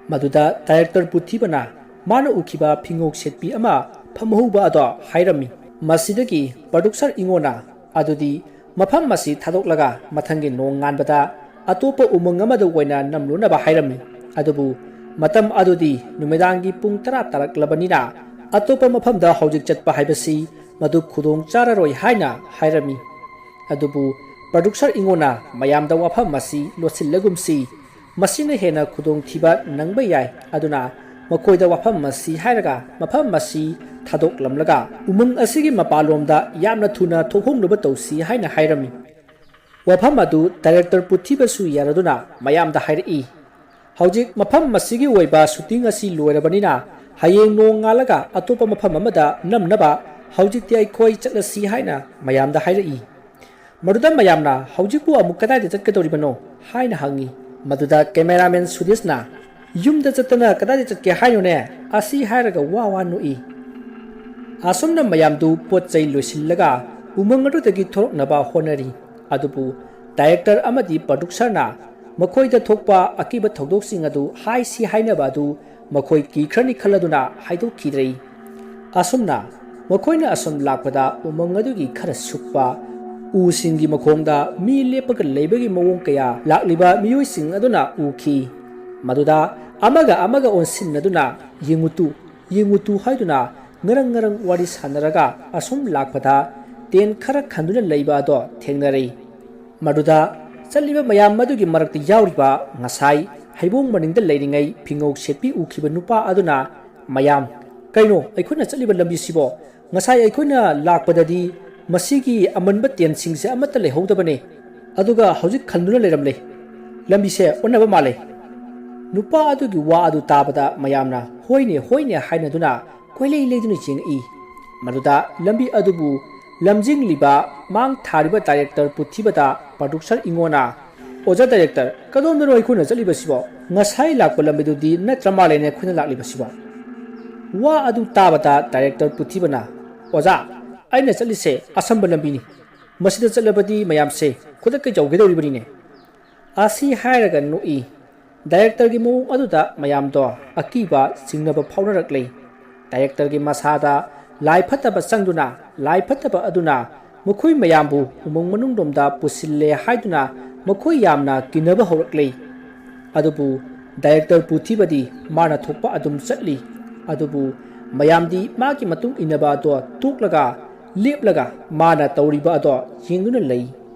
ꯃꯗꯨꯗ ꯗꯥꯏꯔꯦꯛꯇꯔ ꯄꯨꯊꯤꯕꯅ ꯃꯥꯅ ꯎꯈꯤꯕ ꯐꯤꯉꯧ ꯁꯦꯠꯄꯤ ꯑꯃ ꯐꯝꯍꯧꯕ ꯑꯗꯣ ꯍꯥꯏꯔꯝꯃꯤ꯫ ꯃꯁꯤꯗꯒꯤ ꯄ꯭ꯔꯣꯗ꯭ꯌꯨꯁꯔ ꯏꯉꯣꯅ ꯑꯗꯨꯗꯤ ꯃꯐꯝ ꯑꯁꯤ ꯊꯥꯗꯣꯛꯂꯒ ꯃꯊꯪꯒꯤ ꯅꯣꯡꯉꯥꯟꯕꯗ ꯑꯇꯣꯞꯄ ꯎꯃꯪ ꯑꯃꯗ ꯑꯣꯏꯅ ꯅꯝꯂꯨꯅꯕ ꯍꯥꯏꯔꯝꯃꯤ꯫ ꯑꯗꯨꯕꯨ ꯃꯇꯝ ꯑꯗꯨꯗꯤ ꯅꯨꯃꯤꯗꯥꯡꯒꯤ ꯄꯨꯡ ꯇꯔꯥ ꯇꯥꯔꯛꯂꯕꯅꯤꯅ ꯑꯇꯣꯞꯄ ꯃꯐꯝꯗ ꯍꯧꯖꯤꯛ ꯆꯠꯄ ꯍꯥꯏꯕꯁꯤ ꯃꯗꯨ ꯈꯨꯗꯣꯡ ꯆꯥꯔꯔꯣꯏ ꯍꯥꯏꯅ ꯍꯥꯏꯔꯝꯃꯤ꯫ ꯑꯗꯨꯕꯨ ꯄ꯭ꯔꯣꯗ꯭ꯌꯨꯁꯔ ꯏꯉꯣꯅ ꯃꯌꯥꯝꯗ ꯋꯥꯐꯝ ꯑꯁꯤ ꯂꯣꯠꯁꯤꯜꯂꯒꯨꯝꯁꯤ, ꯃꯁꯤꯅ ꯍꯦꯟꯅ ꯈꯨꯗꯣꯡꯊꯤꯕ ꯅꯪꯕ ꯌꯥꯏ, ꯑꯗꯨꯅ ꯃꯈꯣꯏꯗ ꯋꯥꯐꯝ ꯑꯁꯤ ꯍꯥꯏꯔꯒ ꯃꯐꯝ ꯑꯁꯤ ꯊꯥꯗꯣꯛꯂꯝꯂꯒ ꯎꯃꯪ ꯑꯁꯤꯒꯤ ꯃꯄꯥꯟꯂꯣꯝꯗ ꯌꯥꯝꯅ ꯊꯨꯅ ꯊꯣꯛꯍꯧꯅꯕ ꯇꯧꯁꯤ ꯍꯥꯏꯅ ꯍꯥꯏꯔꯝꯃꯤ꯫ ꯋꯥꯐꯝ ꯑꯗꯨ ꯗꯥꯏꯔꯦꯛꯇꯔ ꯄꯨꯊꯤꯕꯁꯨ ꯌꯥꯔꯗꯨꯅ ꯃꯌꯥꯝꯗ ꯍꯥꯏꯔꯛꯏ꯫ ꯍꯧꯖꯤꯛ ꯃꯐꯝ ꯑꯁꯤꯒꯤ ꯑꯣꯏꯕ ꯁꯨꯇꯤꯡ ꯑꯁꯤ ꯂꯣꯏꯔꯕꯅꯤꯅ ꯍꯌꯦꯡ ꯅꯣꯡꯉꯥꯜꯂꯒ ꯑꯇꯣꯞꯄ ꯃꯐꯝ ꯑꯃꯗ ꯅꯝꯅꯕ ꯍꯧꯖꯤꯛꯇꯤ ꯑꯩꯈꯣꯏ ꯆꯠꯂꯁꯤ ꯍꯥꯏꯅ ꯃꯌꯥꯝꯗ ꯍꯥꯏꯔꯛꯏ꯫ ꯃꯗꯨꯗ ꯃꯌꯥꯝꯅ ꯍꯧꯖꯤꯛꯄꯨ ꯑꯃꯨꯛ ꯀꯗꯥꯏꯗ ꯆꯠꯀꯗꯧꯔꯤꯕꯅꯣ ꯍꯥꯏꯅ ꯍꯪꯉꯤ꯫ ꯃꯗꯨꯗ ꯀꯦꯃꯦꯔꯥꯃꯦꯟ ꯁꯨꯗꯤꯁꯅ ꯌꯨꯝꯗ ꯆꯠꯇꯅ ꯀꯗꯥꯏꯗ ꯆꯠꯀꯦ ꯍꯥꯏꯅꯣꯅꯦ? ꯑꯁꯤ ꯍꯥꯏꯔꯒ ꯋꯥ ꯋꯥ ꯅꯣꯛꯏ꯫ ꯑꯁꯨꯝꯅ ꯃꯌꯥꯝꯗꯨ ꯄꯣꯠ ꯆꯩ ꯂꯣꯏꯁꯤꯜꯂꯒ ꯎꯃꯪ ꯑꯗꯨꯗꯒꯤ ꯊꯣꯔꯛꯅꯕ ꯍꯣꯠꯅꯔꯤ꯫ ꯑꯗꯨꯕꯨ ꯗꯥꯏꯔꯦꯛꯇꯔ ꯑꯃꯗꯤ ꯄ꯭ꯔꯣꯗ꯭ꯌꯨꯁꯔꯅ ꯃꯈꯣꯏꯗ ꯊꯣꯛꯄ ꯑꯀꯤꯕ ꯊꯧꯗꯣꯛꯁꯤꯡ ꯑꯗꯨ ꯍꯥꯏꯁꯤ ꯍꯥꯏꯅꯕ ꯑꯗꯨ ꯃꯈꯣꯏ ꯀꯤꯈ꯭ꯔꯅꯤ ꯈꯜꯂꯗꯨꯅ ꯍꯥꯏꯗꯣꯛꯈꯤꯗ꯭ꯔꯦ꯫ ꯑꯁꯨꯝꯅ ꯃꯈꯣꯏꯅ ꯑꯁꯨꯝ ꯂꯥꯛꯄꯗ ꯎꯃꯪ ꯑꯗꯨꯒꯤ ꯈꯔ ꯁꯨꯛꯄ ꯎꯁꯤꯡꯒꯤ ꯃꯈꯣꯡꯗ ꯃꯤ ꯂꯦꯞꯄꯒ ꯂꯩꯕꯒꯤ ꯃꯑꯣꯡ ꯀꯌꯥ ꯂꯥꯛꯂꯤꯕ ꯃꯤꯑꯣꯏꯁꯤꯡ ꯑꯗꯨꯅ ꯎꯈꯤ꯫ ꯃꯗꯨꯗ ꯑꯃꯒ ꯑꯃꯒ ꯑꯣꯟꯁꯤꯟꯅꯗꯨꯅ ꯌꯦꯡꯉꯨꯇꯨ, ꯌꯦꯡꯉꯨꯇꯨ ꯍꯥꯏꯗꯨꯅ ꯉꯔꯪ ꯉꯔꯪ ꯋꯥꯔꯤ ꯁꯥꯟꯅꯔꯒ ꯑꯁꯨꯝ ꯂꯥꯛꯄꯗ ꯇꯦꯟ ꯈꯔ ꯈꯟꯗꯨꯅ ꯂꯩꯕ ꯑꯗꯣ ꯊꯦꯡꯅꯔꯦ꯫ ꯃꯗꯨꯗ ꯆꯠꯂꯤꯕ ꯃꯌꯥꯝ ꯑꯗꯨꯒꯤ ꯃꯔꯛꯇ ꯌꯥꯎꯔꯤꯕ ꯉꯁꯥꯏ ꯍꯩꯕꯣꯡ ꯃꯅꯤꯡꯗ ꯂꯩꯔꯤꯉꯩ ꯐꯤꯉꯧ ꯁꯦꯠꯄꯤ ꯎꯈꯤꯕ ꯅꯨꯄꯥ ꯑꯗꯨꯅ, "ꯃꯌꯥꯝ, ꯀꯩꯅꯣ ꯑꯩꯈꯣꯏꯅ ꯆꯠꯂꯤꯕ ꯂꯝꯕꯤꯁꯤꯕꯣ? ꯉꯁꯥꯏ ꯑꯩꯈꯣꯏꯅ ꯂꯥꯛꯄꯗꯗꯤ ꯃꯁꯤꯒꯤ ꯑꯃꯟꯕ ꯇꯦꯟꯁꯤꯡꯁꯦ ꯑꯃꯠꯇ ꯂꯩꯍꯧꯗꯕꯅꯦ, ꯑꯗꯨꯒ ꯍꯧꯖꯤꯛ ꯈꯟꯗꯨꯅ ꯂꯩꯔꯝꯂꯦ꯫ ꯂꯝꯕꯤꯁꯦ ꯑꯣꯟꯅꯕ ꯃꯥꯜꯂꯦ꯫" ꯅꯨꯄꯥ ꯑꯗꯨꯒꯤ ꯋꯥ ꯑꯗꯨ ꯇꯥꯕꯗ ꯃꯌꯥꯝꯅ "ꯍꯣꯏꯅꯦ, ꯍꯣꯏꯅꯦ" ꯍꯥꯏꯅꯗꯨꯅ ꯀꯣꯏꯂꯩ ꯂꯩꯗꯨꯅ ꯌꯦꯡꯉꯛꯏ꯫ ꯃꯗꯨꯗ ꯂꯝꯕꯤ ꯑꯗꯨꯕꯨ ꯂꯝꯖꯤꯡꯂꯤꯕ ꯃꯥꯡ ꯊꯥꯔꯤꯕ ꯗꯥꯏꯔꯦꯛꯇꯔ ꯄꯨꯊꯤꯕꯗ ꯄ꯭ꯔꯣꯗ꯭ꯌꯨꯁꯔ ꯏꯉꯣꯅ, "ꯑꯣꯖꯥ ꯗꯥꯏꯔꯦꯛꯇꯔ, ꯀꯗꯣꯝꯗꯅꯣ ꯑꯩꯈꯣꯏꯅ ꯆꯠꯂꯤꯕꯁꯤꯕꯣ? ꯉꯁꯥꯏ ꯂꯥꯛꯄ ꯂꯝꯕꯤꯗꯨꯗꯤ ꯅꯠꯇ꯭ꯔ ꯃꯥꯜꯂꯦꯅꯦ ꯑꯩꯈꯣꯏꯅ ꯂꯥꯛꯂꯤꯕꯁꯤꯕꯣ?" ꯋꯥ ꯑꯗꯨ ꯇꯥꯕꯗ ꯗꯥꯏꯔꯦꯛꯇꯔ ꯄꯨꯊꯤꯕꯅ, "ꯑꯣꯖꯥ, ꯑꯩꯅ ꯆꯠꯂꯤꯁꯦ ꯑꯁꯝꯕ ꯂꯝꯕꯤꯅꯤ꯫ ꯃꯁꯤꯗ ꯆꯠꯂꯕꯗꯤ ꯃꯌꯥꯝꯁꯦ ꯈꯨꯗꯛꯀ ꯌꯧꯒꯗꯧꯔꯤꯕꯅꯤꯅꯦ"꯫ ꯑꯁꯤ ꯍꯥꯏꯔꯒ ꯅꯣꯛꯏ꯫ ꯗꯥꯏꯔꯦꯛꯇꯔꯒꯤ ꯃꯑꯣꯡ ꯑꯗꯨꯗ ꯃꯌꯥꯝꯗꯣ ꯑꯀꯤꯕ ꯆꯤꯡꯅꯕ ꯐꯥꯎꯅꯔꯛꯂꯦ꯫ ꯗꯥꯏꯔꯦꯛꯇꯔꯒꯤ ꯃꯁꯥꯗ ꯂꯥꯏ ꯐꯠꯇꯕ ꯆꯪꯗꯨꯅ, ꯂꯥꯏ ꯐꯠꯇꯕ ꯑꯗꯨꯅ ꯃꯈꯣꯏ ꯃꯌꯥꯝꯕꯨ ꯎꯃꯪ ꯃꯅꯨꯡꯂꯣꯝꯗ ꯄꯨꯁꯤꯜꯂꯦ ꯍꯥꯏꯗꯨꯅ ꯃꯈꯣꯏ ꯌꯥꯝꯅ ꯀꯤꯅꯕ ꯍꯧꯔꯛꯂꯦ꯫ ꯑꯗꯨꯕꯨ ꯗꯥꯏꯔꯦꯛꯇꯔ ꯄꯨꯊꯤꯕꯗꯤ ꯃꯥꯅ ꯊꯣꯛꯄ ꯑꯗꯨꯝ ꯆꯠꯂꯤ꯫ ꯑꯗꯨꯕꯨ ꯃꯌꯥꯝꯗꯤ ꯃꯥꯒꯤ ꯃꯇꯨꯡ ꯏꯟꯅꯕ ꯑꯗꯣ ꯇꯣꯛꯂꯒ, ꯂꯦꯞꯂꯒ ꯃꯥꯅ ꯇꯧꯔꯤꯕ ꯑꯗꯣ ꯌꯦꯡꯗꯨꯅ ꯂꯩ꯫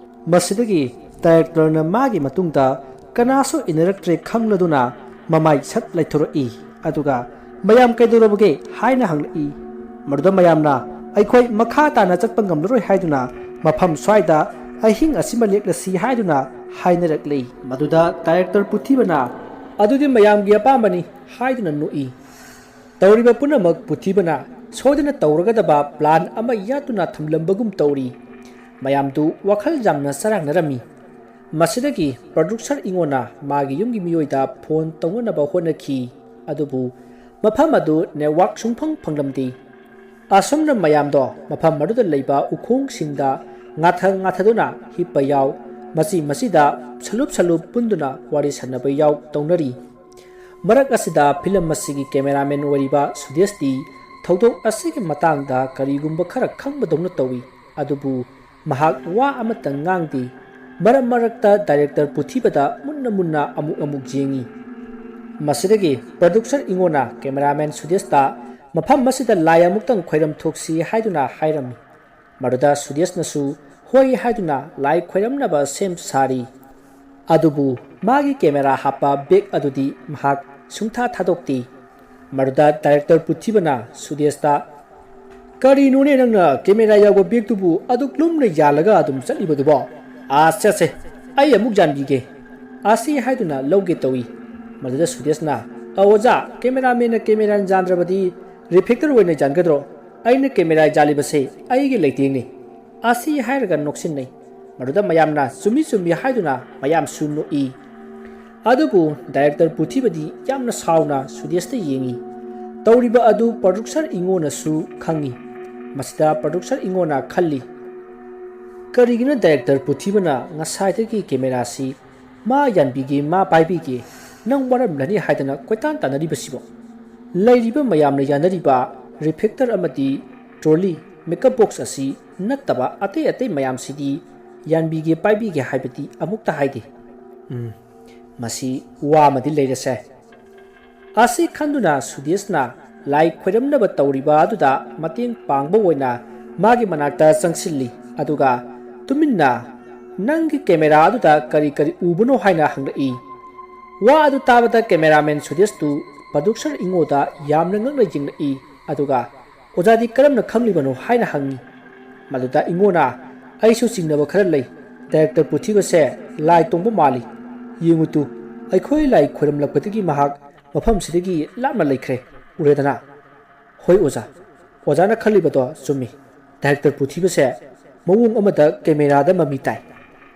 ꯃꯁꯤꯗꯒꯤ ꯗꯥꯏꯔꯦꯛꯇꯔꯅ ꯃꯥꯒꯤ ꯃꯇꯨꯡꯗ ꯀꯅꯥꯁꯨ ꯏꯟꯅꯔꯛꯇ꯭ꯔꯦ ꯈꯪꯂꯗꯨꯅ ꯃꯃꯥꯏ ꯁꯠ ꯂꯩꯊꯣꯔꯛꯏ꯫ ꯑꯗꯨꯒ "ꯃꯌꯥꯝ ꯀꯩꯗꯧꯔꯕꯒꯦ?" ꯍꯥꯏꯅ ꯍꯪꯂꯛꯏ꯫ ꯃꯗꯨꯗ ꯃꯌꯥꯝꯅ "ꯑꯩꯈꯣꯏ ꯃꯈꯥ ꯇꯥꯅ ꯆꯠꯄ ꯉꯝꯂꯔꯣꯏ" ꯍꯥꯏꯗꯨꯅ ꯃꯐꯝ ꯁ꯭ꯋꯥꯏꯗ ꯑꯍꯤꯡ ꯑꯁꯤꯃ ꯂꯦꯛꯂꯁꯤ ꯍꯥꯏꯗꯨꯅ ꯍꯥꯏꯅꯔꯛꯂꯤ꯫ ꯃꯗꯨꯗ ꯗꯥꯏꯔꯦꯛꯇꯔ ꯄꯨꯊꯤꯕꯅ "ꯑꯗꯨꯗꯤ ꯃꯌꯥꯝꯒꯤ ꯑꯄꯥꯝꯕꯅꯤ" ꯍꯥꯏꯗꯨꯅ ꯅꯣꯛꯏ꯫ ꯇꯧꯔꯤꯕ ꯄꯨꯝꯅꯃꯛ ꯄꯨꯊꯤꯕꯅ ꯁꯣꯏꯗꯅ ꯇꯧꯔꯒꯗꯕ ꯄ꯭ꯂꯥꯟ ꯑꯃ ꯌꯥꯠꯇꯨꯅ ꯊꯝꯂꯝꯕꯒꯨꯝ ꯇꯧꯔꯤ꯫ ꯃꯌꯥꯝꯗꯨ ꯋꯥꯈꯜ ꯌꯥꯝꯅ ꯆꯔꯥꯡꯅꯔꯝꯃꯤ꯫ ꯃꯁꯤꯗꯒꯤ ꯄ꯭ꯔꯗ꯭ꯌꯨꯁꯔ ꯏꯉꯣꯅ ꯃꯥꯒꯤ ꯌꯨꯝꯒꯤ ꯃꯤꯑꯣꯏꯗ ꯐꯣꯟ ꯇꯧꯅꯅꯕ ꯍꯣꯠꯅꯈꯤ, ꯑꯗꯨꯕꯨ ꯃꯐꯝ ꯑꯗꯨ ꯅꯦꯠꯋꯥꯛ ꯁꯨꯡꯐꯪ ꯐꯪꯂꯝꯗꯦ꯫ ꯑꯁꯨꯝꯅ ꯃꯌꯥꯝꯗꯣ ꯃꯐꯝ ꯑꯗꯨꯗ ꯂꯩꯕ ꯎꯈꯣꯡꯁꯤꯡꯗ ꯉꯥꯊ ꯉꯥꯊꯗꯨꯅ ꯍꯤꯞꯄ ꯌꯥꯎ, ꯃꯆꯤ ꯃꯆꯤꯗ ꯁꯂꯨꯞ ꯁꯂꯨꯞ ꯄꯨꯟꯗꯨꯅ ꯋꯥꯔꯤ ꯁꯥꯟꯅꯕ ꯌꯥꯎ ꯇꯧꯅꯔꯤ꯫ ꯃꯔꯛ ꯑꯁꯤꯗ ꯐꯤꯂꯝ ꯑꯁꯤꯒꯤ ꯀꯦꯃꯦꯔꯥꯃꯦꯟ ꯑꯣꯏꯔꯤꯕ ꯁꯨꯗꯦꯁꯇꯤ ꯊꯧꯗꯣꯛ ꯑꯁꯤꯒꯤ ꯃꯇꯥꯡꯗ ꯀꯔꯤꯒꯨꯝꯕ ꯈꯔ ꯈꯪꯕꯗꯧꯅ ꯇꯧꯏ, ꯑꯗꯨꯕꯨ ꯃꯍꯥꯛ ꯋꯥ ꯑꯃꯠꯇ ꯉꯥꯡꯗꯦ꯫ ꯃꯔꯛ ꯃꯔꯛꯇ ꯗꯥꯏꯔꯦꯛꯇꯔ ꯄꯨꯊꯤꯕꯗ ꯃꯨꯟꯅ ꯃꯨꯟꯅ ꯑꯃꯨꯛ ꯑꯃꯨꯛ ꯌꯦꯡꯏ꯫ ꯃꯁꯤꯗꯒꯤ ꯄ꯭ꯔꯗ꯭ꯌꯨꯁꯔ ꯏꯉꯣꯅ ꯀꯦꯃꯦꯔꯥꯃꯦꯟ ꯁꯨꯗꯦꯁꯇ ꯃꯐꯝ ꯑꯁꯤꯗ ꯂꯥꯏ ꯑꯃꯨꯛꯇꯪ ꯈꯣꯏꯔꯝ ꯊꯣꯛꯁꯤ ꯍꯥꯏꯗꯨꯅ ꯍꯥꯏꯔꯝꯃꯤ꯫ ꯃꯗꯨꯗ ꯁꯨꯗꯦꯁꯅꯁꯨ ꯍꯣꯏ ꯍꯥꯏꯗꯨꯅ ꯂꯥꯏ ꯈꯣꯏꯔꯝꯅꯕ ꯁꯦꯝ ꯁꯥꯔꯤ꯫ ꯑꯗꯨꯕꯨ ꯃꯥꯒꯤ ꯀꯦꯃꯦꯔꯥ ꯍꯥꯞꯄ ꯕꯦꯒ ꯑꯗꯨꯗꯤ ꯃꯍꯥꯛ ꯁꯨꯡꯊꯥ ꯊꯥꯗꯣꯛꯇꯦ꯫ ꯃꯗꯨꯗ ꯗꯥꯏꯔꯦꯛꯇꯔ ꯄꯨꯊꯤꯕꯅ ꯁꯨꯗꯦꯁꯇ, "ꯀꯔꯤꯅꯣꯅꯦ ꯅꯪꯅ ꯀꯦꯃꯦꯔꯥ ꯌꯥꯎꯕ ꯕꯦꯒꯇꯨꯕꯨ ꯑꯗꯨꯛ ꯂꯨꯝꯅ ꯌꯥꯜꯂꯒ ꯑꯗꯨꯝ ꯆꯠꯂꯤꯕꯗꯨꯕꯣ? ꯑꯥ, ꯆꯠꯁꯦ, ꯑꯩ ꯑꯃꯨꯛ ꯌꯥꯟꯕꯤꯒꯦ"꯫ ꯑꯁꯤ ꯍꯥꯏꯗꯨꯅ ꯂꯧꯒꯦ ꯇꯧꯏ꯫ ꯃꯗꯨꯗ ꯁꯨꯗꯦꯁꯅ, "ꯑ, ꯑꯣꯖꯥ, ꯀꯦꯃꯦꯔꯥꯃꯦꯟꯅ ꯀꯦꯃꯦꯔꯥ ꯌꯥꯟꯗ꯭ꯔꯕꯗꯤ ꯔꯤꯐ꯭ꯂꯦꯛꯇꯔ ꯑꯣꯏꯅ ꯌꯥꯟꯒꯗ꯭ꯔꯣ? ꯑꯩꯅ ꯀꯦꯃꯦꯔꯥ ꯌꯥꯜꯂꯤꯕꯁꯦ ꯑꯩꯒꯤ ꯂꯩꯇꯦꯡꯅꯤ"꯫ ꯑꯁꯤ ꯍꯥꯏꯔꯒ ꯅꯣꯛꯁꯤꯟꯅꯩ꯫ ꯃꯗꯨꯗ ꯃꯌꯥꯝꯅ "ꯆꯨꯝꯃꯤ, ꯆꯨꯝꯃꯤ" ꯍꯥꯏꯗꯨꯅ ꯃꯌꯥꯝꯁꯨ ꯅꯣꯛꯏ꯫ ꯑꯗꯨꯕꯨ ꯗꯥꯏꯔꯦꯛꯇꯔ ꯄꯨꯊꯤꯕꯗꯤ ꯌꯥꯝꯅ ꯁꯥꯎꯅ ꯁꯨꯗꯦꯁꯇ ꯌꯦꯡꯏ꯫ ꯇꯧꯔꯤꯕ ꯑꯗꯨ producer ꯏꯉꯣꯅꯁꯨ ꯈꯪꯏ꯫ ꯃꯁꯤꯗ producer ꯏꯉꯣꯅ ꯈꯜꯂꯤ, "ꯀꯔꯤꯒꯤꯅꯣ director ꯄꯨꯊꯤꯕꯅ ꯉꯁꯥꯏꯗꯒꯤ cameraꯁꯤ ꯃꯥ ꯌꯥꯟꯕꯤꯒꯦ, ꯃꯥ ꯄꯥꯏꯕꯤꯒꯦ, ꯅꯪ ꯋꯥꯔꯝꯂꯅꯤ ꯍꯥꯏꯗꯅ ꯀꯣꯏꯇꯥꯟ ꯇꯥꯟꯅꯔꯤꯕꯁꯤꯕꯣ? ꯂꯩꯔꯤꯕ ꯃꯌꯥꯝꯅ ꯌꯥꯅꯔꯤꯕ reflector ꯑꯃꯗꯤ trolley, makeup box ꯑꯁꯤ ꯅꯠꯇꯕ ꯑꯇꯩ ꯑꯇꯩ ꯃꯌꯥꯝꯁꯤꯗꯤ ꯌꯥꯟꯕꯤꯒꯦ, ꯄꯥꯏꯕꯤꯒꯦ ꯍꯥꯏꯕꯗꯤ ꯑꯃꯨꯛꯇ ꯍꯥꯏꯗꯦ꯫ ꯎꯝ, ꯃꯁꯤ ꯋꯥ ꯑꯃꯗꯤ ꯂꯩꯔꯁꯦ꯫" ꯑꯁꯤ ꯈꯟꯗꯨꯅ ꯁꯨꯗꯦꯁꯅ ꯂꯥꯏ ꯈꯣꯏꯔꯝꯅꯕ ꯇꯧꯔꯤꯕ ꯑꯗꯨꯗ ꯃꯇꯦꯡ ꯄꯥꯡꯕ ꯑꯣꯏꯅ ꯃꯥꯒꯤ ꯃꯅꯥꯛꯇ ꯆꯪꯁꯤꯜꯂꯤ꯫ ꯑꯗꯨꯒ ꯇꯨꯃꯤꯟꯅ, "ꯅꯪꯒꯤ camera ꯑꯗꯨꯗ ꯀꯔꯤ ꯀꯔꯤ ꯎꯕꯅꯣ?" ꯍꯥꯏꯅ ꯍꯪꯂꯛꯏ꯫ ꯋꯥ ꯑꯗꯨ ꯇꯥꯕꯗ cameraman ꯁꯨꯗꯦꯁꯇꯨ producer ꯏꯉꯣꯗ ꯌꯥꯝꯅ ꯉꯛꯅ ꯌꯦꯡꯂꯛꯏ꯫ ꯑꯗꯨꯒ "ꯑꯣꯖꯥꯗꯤ ꯀꯔꯝꯅ ꯈꯪꯂꯤꯕꯅꯣ?" ꯍꯥꯏꯅ ꯍꯪꯉꯤ꯫ ꯃꯗꯨꯗ ꯏꯉꯣꯅ, "ꯑꯩꯁꯨ ꯆꯤꯡꯅꯕ ꯈꯔ ꯂꯩ꯫ Director ꯄꯨꯊꯤꯕꯁꯦ ꯂꯥꯏ ꯇꯣꯡꯕ ꯃꯥꯜꯂꯤ꯫ ꯌꯦꯡꯉꯨ ꯇꯨ, ꯑꯩꯈꯣꯏ ꯂꯥꯏ ꯈꯣꯏꯔꯝꯂꯛꯄꯗꯒꯤ ꯃꯍꯥꯛ ꯃꯐꯝꯁꯤꯗꯒꯤ ꯂꯥꯞꯅ ꯂꯩꯈ꯭ꯔꯦ꯫ ꯎꯔꯦꯗꯅ?" "ꯍꯣꯏ ꯑꯣꯖꯥ, ꯑꯣꯖꯥꯅ ꯈꯜꯂꯤꯕꯗꯣ ꯆꯨꯝꯃꯤ꯫ Director ꯄꯨꯊꯤꯕꯁꯦ ꯃꯑꯣꯡ ꯑꯃꯗ cameraꯗ ꯃꯃꯤ ꯇꯥꯏ꯫